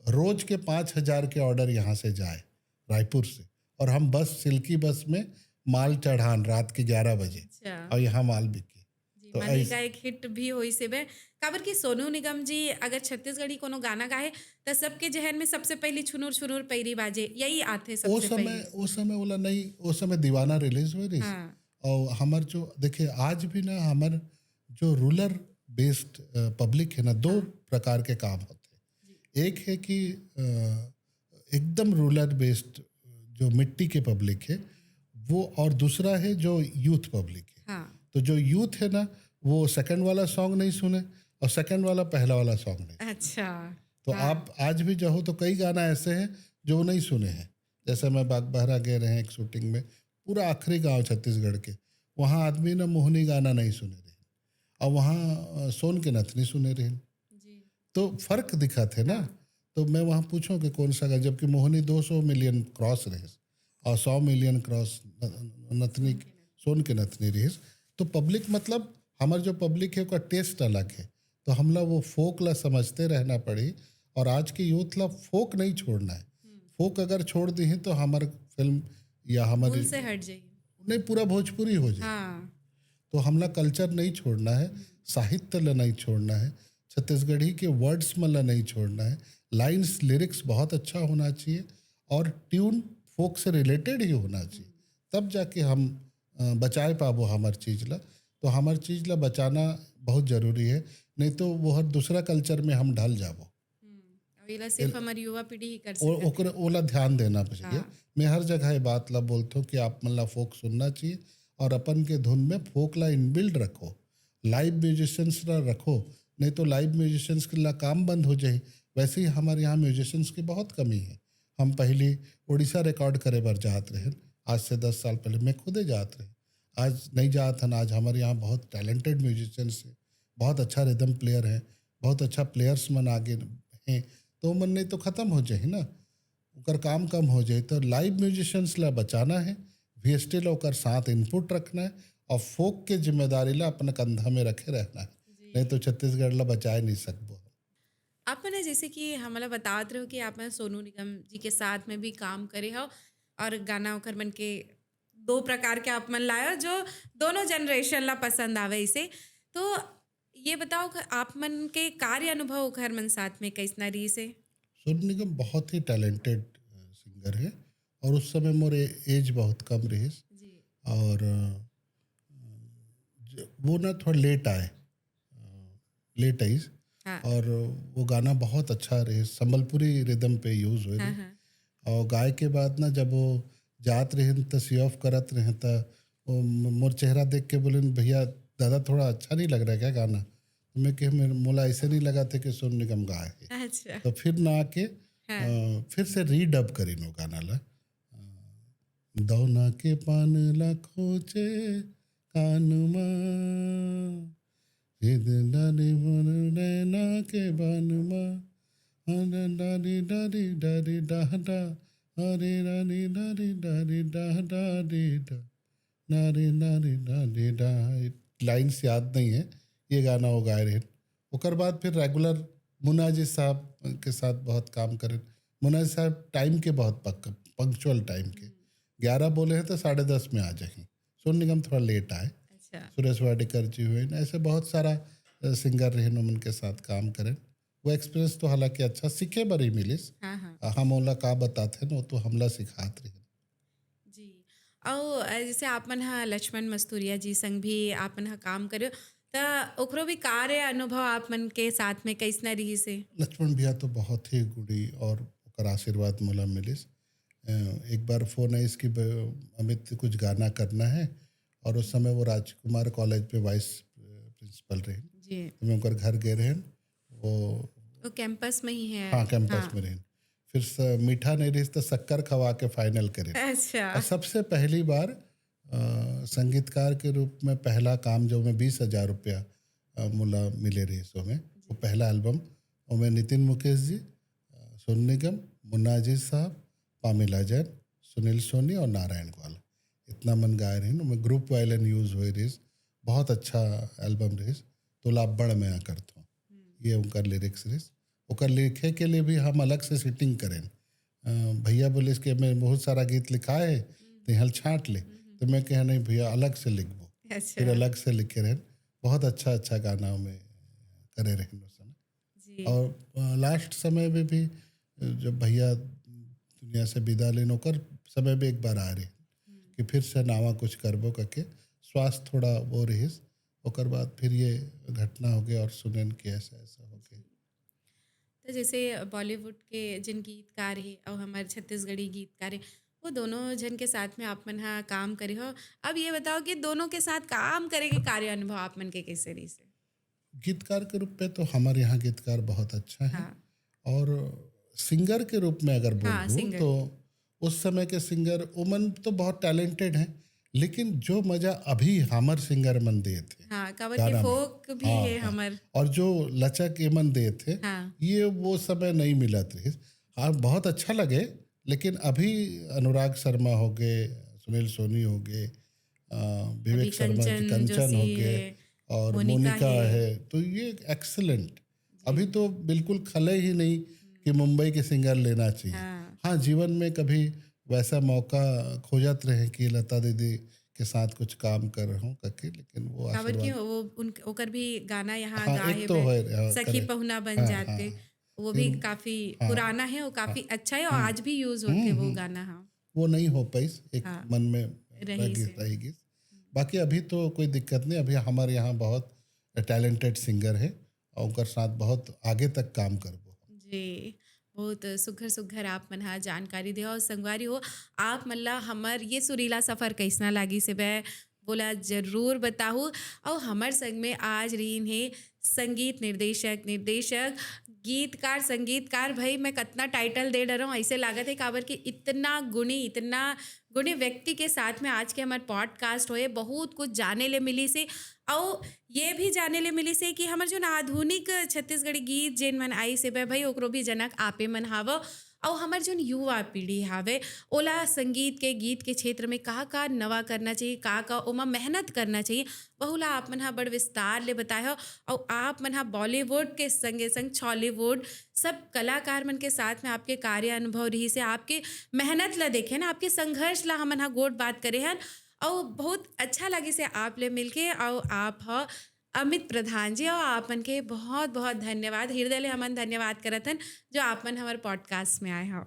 रोज के पाँच हजार के ऑर्डर यहाँ से जाए रायपुर से, और हम बस, सिल्की बस में माल चढ़ान रात के ग्यारह बजे, अच्छा। और यहाँ माल बिके। जी, तो माने का एक हिट भी होइस हे बे। काबर कि सोनू निगम जी अगर छत्तीसगढ़ी कोनो गाना गाए, त सबके जहन में सबसे पहली छुनुर छुनुर पैरी बाजे, यही आथे ओ सबसे समय, पहली। ओ समय ओला नहीं, ओ समय दीवाना रिलीज हुए रहिस। हाँ। और हमर जो, देखिए, आज भी ना हमर जो रूरल बेस्ड पब्लिक है ना, दो प्रकार के काम होते हैं। एक है कि अ, एकदम रूरल बेस्ड जो मिट्टी के पब्लिक है वो, और दूसरा है जो यूथ पब्लिक है। हाँ। तो जो यूथ है ना, वो सेकंड वाला सॉन्ग नहीं सुने और सेकंड वाला पहला वाला सॉन्ग नहीं। अच्छा। तो आप आज भी जाओ तो कई गाना ऐसे हैं जो नहीं सुने हैं। जैसे मैं बागबहरा गए रहे एक शूटिंग में, पूरा आखिरी गांव छत्तीसगढ़ के, वहाँ आदमी ना मोहनी गाना नहीं सुने रहे, और वहाँ अ, सोन के नथनी सुने रहे। जी। तो फर्क दिखत हे ना। तो मैं वहाँ पूछों कि कौन सा गाना, जबकि मोहनी दो सौ मिलियन क्रॉस रहिस और सौ मिलियन क्रॉस नथनी, सोन के नथनी रहिस। तो पब्लिक, मतलब, हमर जो पब्लिक हे, ओकर टेस्ट अलग हे। तो हमला वो फोक ला समझते रहना पड़ी। और आज के यूथ ला फोक नहीं छोड़ना है। फोक अगर छोड़ दी तो हमर फिल्म या हमारी मूल से हट जाइए। नहीं, पूरा भोजपुरी हो जाए। हाँ। तो हमला कल्चर नहीं छोड़ना है, साहित्य ला नहीं छोड़ना है, छत्तीसगढ़ी के वर्ड्स मन ला नहीं छोड़ना है। लाइंस, लिरिक्स बहुत अच्छा होना चाहिए और ट्यून फोक से रिलेटेड ही होना चाहिए, तब जाके हम अ, बचाए पाबो हमर चीज ला। तो हमर चीज ला बचाना बहुत जरूरी है, नहीं तो वो हर दूसरा कल्चर में हम ढल जाबो। हम्म। और ये ला सिर्फ हमारी युवा पीढ़ी ही कर ओ- सकती। ओकर ओला ध्यान देना चाहिए। हाँ। मैं हर जगह ये बात ला बोलता हूँ कि आप मन ला फोक सुनना चाहिए और अपन के धुन में फोक ला इनबिल्ड रखो, लाइव म्यूजिशियंस ला रखो, नहीं तो लाइव म्यूजिशियंस के ला काम बंद हो जाए। वैसे ही हमारे यहाँ म्यूजिशियंस की बहुत कमी है। हम पहले उड़ीसा रिकॉर्ड करे बर जात रहे, आज से दस साल पहले मैं खुदे जात रहे, आज नहीं जात हन। आज हमारे यहाँ बहुत टैलेंटेड म्यूजिशियंस हैं, बहुत अच्छा रिदम प्लेयर है, बहुत अच्छा प्लेयर्स मन आगे हैं, तो मन नहीं तो ख़त्म हो जाए ना, ओकर काम कम हो जाए। तो लाइव म्यूजिशियंस ला बचाना है, वी एस टी ला ओकर साथ इनपुट रखना है और फोक के जिम्मेदारी ला अपने कंधा में रखे रहना है, नहीं तो छत्तीसगढ़ ला बचाए नहीं सकबो। आप मन जैसे कि हमला बतात रहो कि आप मन सोनू निगम जी के साथ में भी काम करे हो और गाना ओकर मन के दो प्रकार के आप मन लायो जो दोनों जनरेशन ला पसंद आवे इसे। तो ये बताओ कि आप मन के कार्य अनुभव ओकर मन साथ में कैसना रहिस हे? सोनू निगम बहुत ही टैलेंटेड सिंगर है और उस समय मोर एज बहुत कम रहिस जी। और अ, ज- वो ना थोड़ा लेट आए, लेट आइस हाँ। और वो गाना बहुत अच्छा रहे, संबलपुरी रिदम पे यूज हुए हाँ, रहे। हाँ। और गाय के बाद ना जब वो जात रहे त सी ऑफ करत रहे त वो म- मोर चेहरा देख के बोले, "भैया, दादा, थोड़ा अच्छा नहीं लग रहा है क्या गाना?" तो मैं कहे, "मेरे मोला ऐसे नहीं लगा था कि सोनू निगम गाए है।" अच्छा। तो फिर ना आके हाँ। अ, फिर से रीडब करिन वो गाना ला। अ, दौना के पान ला खोचे कान मा, जिद डाली मन रैना के बान मा, अरे डारी डारी डारी डाहडा, अरे डारी डारी डारी डाहडा रे डा, नारी नारी डारी डा। लाइंस याद नहीं है, ये गाना वो गाए रहे। ओकर बाद फिर रेगुलर मुन्ना जी साहब के साथ बहुत काम करें। मुन्ना जी साहब टाइम के बहुत पक्का, पंक्चुअल टाइम के, ग्यारह बोले हैं तो साढ़े दस में आ जाए। सोनू निगम थोड़ा लेट आए। अच्छा। सुरेश वाडेकर जी हुए, ऐसे बहुत सारा अ, सिंगर रहे, उनके साथ काम करें। वो एक्सपीरियंस तो हालांकि अच्छा सीखे बर ही मिलिस। हाँ, हाँ। अ, हम ओला का बताते हैं, वो तो हमला सिखात रहे। जी। अउ अ, जैसे आप मन हा लक्ष्मण मस्तुरिया जी संग भी आप मन हा काम करे, त ओकरो भी कार्य अनुभव आप मन के साथ में कैसना रहिस हे? लक्ष्मण भैया तो बहुत ही गुणी और ओकर आशीर्वाद मोला मिलिस। अ, एक बार फोन आइस कि ब-, अमित, कुछ गाना करना है, और उस समय वो राजकुमार कॉलेज पे वाइस प्रिंसिपल रहे। जी। तो मैं उनकर घर गए रहे, वो वो कैंपस में ही है। हाँ, कैंपस में रहे। फिर स-, मीठा नहीं रहिस तो शक्कर खवा के फाइनल करे। अच्छा। और सबसे पहली बार अ, संगीतकार के रूप में पहला काम जो मैं बीस हजार रुपया अ, मोला मिले रहिस ओमे, वो पहला एल्बम, ओमे नितिन मुकेश जी, अ, सोनू निगम, मुन्ना अजीज साहब, पामिला जैन, सुनील सोनी और नारायण ग्वाल, इतना मन गाए रहिन। ओमे ग्रुप वायलिन यूज हुए रहिस, बहुत अच्छा एल्बम रहिस। तोला अब्बड़ मया करथों, ये उनकर लिरिक्स रहिस। ओकर लिखे के लिए भी हम अलग से सिटिंग करें। अ, भैया बोलिस कि मैं बहुत सारा गीत लिखाए है, तो यहाँ छांट ले। तो मैं कहा, "नहीं भैया, अलग से लिखबो।" अच्छा। फिर अलग से लिखे रहेन। बहुत अच्छा अच्छा गाना में करे रहेन उस समय। जी। और अ, लास्ट समय में भी, अ, जब भैया दुनिया से विदा लेन, ओकर समय भी एक बार आ रहे कि फिर से नावा कुछ करबो करके, स्वास्थ्य थोड़ा वो रहिस। ओकर बाद फिर ये घटना हो गया और सुनेन कि ऐसा ऐसा हो गया। तो जैसे बॉलीवुड के जिन गीतकार हे और हमारे छत्तीसगढ़ी गीतकार हे, वो दोनों जन के साथ में आप मन हा काम करे हो। अब ये बताओ कि दोनों के साथ काम करे के कार्य अनुभव आप मन के कैसे रहिस हे? गीतकार के रूप में तो हमारे यहाँ गीतकार बहुत अच्छा है। हाँ। और सिंगर के रूप में अगर हाँ, बोलूँ सिंगर। तो उस समय के सिंगर, उमन तो बहुत टैलेंटेड हैं, लेकिन जो मजा अभी हमर सिंगर मन देत हे, हाँ, काबर क्या कि नाम है? फोक भी हाँ, है हाँ। हमर। और जो लचक ये मन देत हे, हाँ। ये वो समय नहीं मिलत रहिस। हाँ, बहुत अच्छा लगे, लेकिन अभी अनुराग शर्मा हो गए, सुनील सोनी हो गए, अ, विवेक अभी शर्मा जी, कंचन कंचन हो जोशी गए है, और मोनिका मोनिका है। है, तो ये एक्सीलेंट। अभी तो बिल्कुल खले ही नहीं कि मुंबई के सिंगर लेना चाहिए। हाँ। हाँ, जीवन में कभी वैसा मौका खोजत रहे कि लता दीदी के साथ कुछ काम कर रहा हूँ करके, लेकिन वो काबर कि आशीर्वाद वो उन ओकर भी गाना यहाँ हाँ, गा एक है तो बे, है, हाँ, सखी correct। पहुना बन हाँ, जाते, हाँ। वो भी काफी पुराना है और काफी अच्छा है और आज भी यूज होते वो गाना। हाँ, वो नहीं हो पाइस, एक हाँ। मन में रही रह गई से। रह गई। बाकी अभी तो कोई दिक्कत नहीं, अभी हमारे यहाँ बहुत टैलेंटेड सिंगर है और उनकर साथ बहुत आगे तक काम करबो। जी, बहुत सुघर सुघर आप मन हा जानकारी दे हो। और संगवारी हो, आप मन ला हमर ये सुरीला सफर कैसना लागी से बे बोला जरूर बताहू। और हमर संग में आज रहीन हे संगीत निर्देशक, निर्देशक, गीतकार, संगीतकार। भाई, मैं कतना टाइटल दे डरहूँ, ऐसे लागत है, काबर कि इतना गुणी, इतना गुणी व्यक्ति के साथ में आज के हमर पॉडकास्ट होए, बहुत कुछ जाने ले मिली से। और ये भी जाने ले मिली से कि हमर जोन आधुनिक छत्तीसगढ़ी गीत जेन मन आई से बे भाई, ओकरो भी जनक आपे मन हावो। और हमर जोन युवा पीढ़ी हावे, ओला संगीत के, गीत के क्षेत्र में का का नवा करना चाहिए, का का ओमा मेहनत करना चाहिए, वहू ला आप मन हा बड़ विस्तार ले बताए हो। और आप मन हा बॉलीवुड के संगे संग छॉलीवुड, सब कलाकार मन के साथ में आपके कार्य अनुभव रही से, आपके मेहनत ला देखे ना, आपके संघर्ष ला हमन हा गोठ बात करे हन। और बहुत अच्छा लगी से आप ले मिलके। और आप ह अमित प्रधान जी, और आप मन के बहुत बहुत धन्यवाद, हृदय ले हमन धन्यवाद करत हन जो आप मन हमर पॉडकास्ट में आए हो।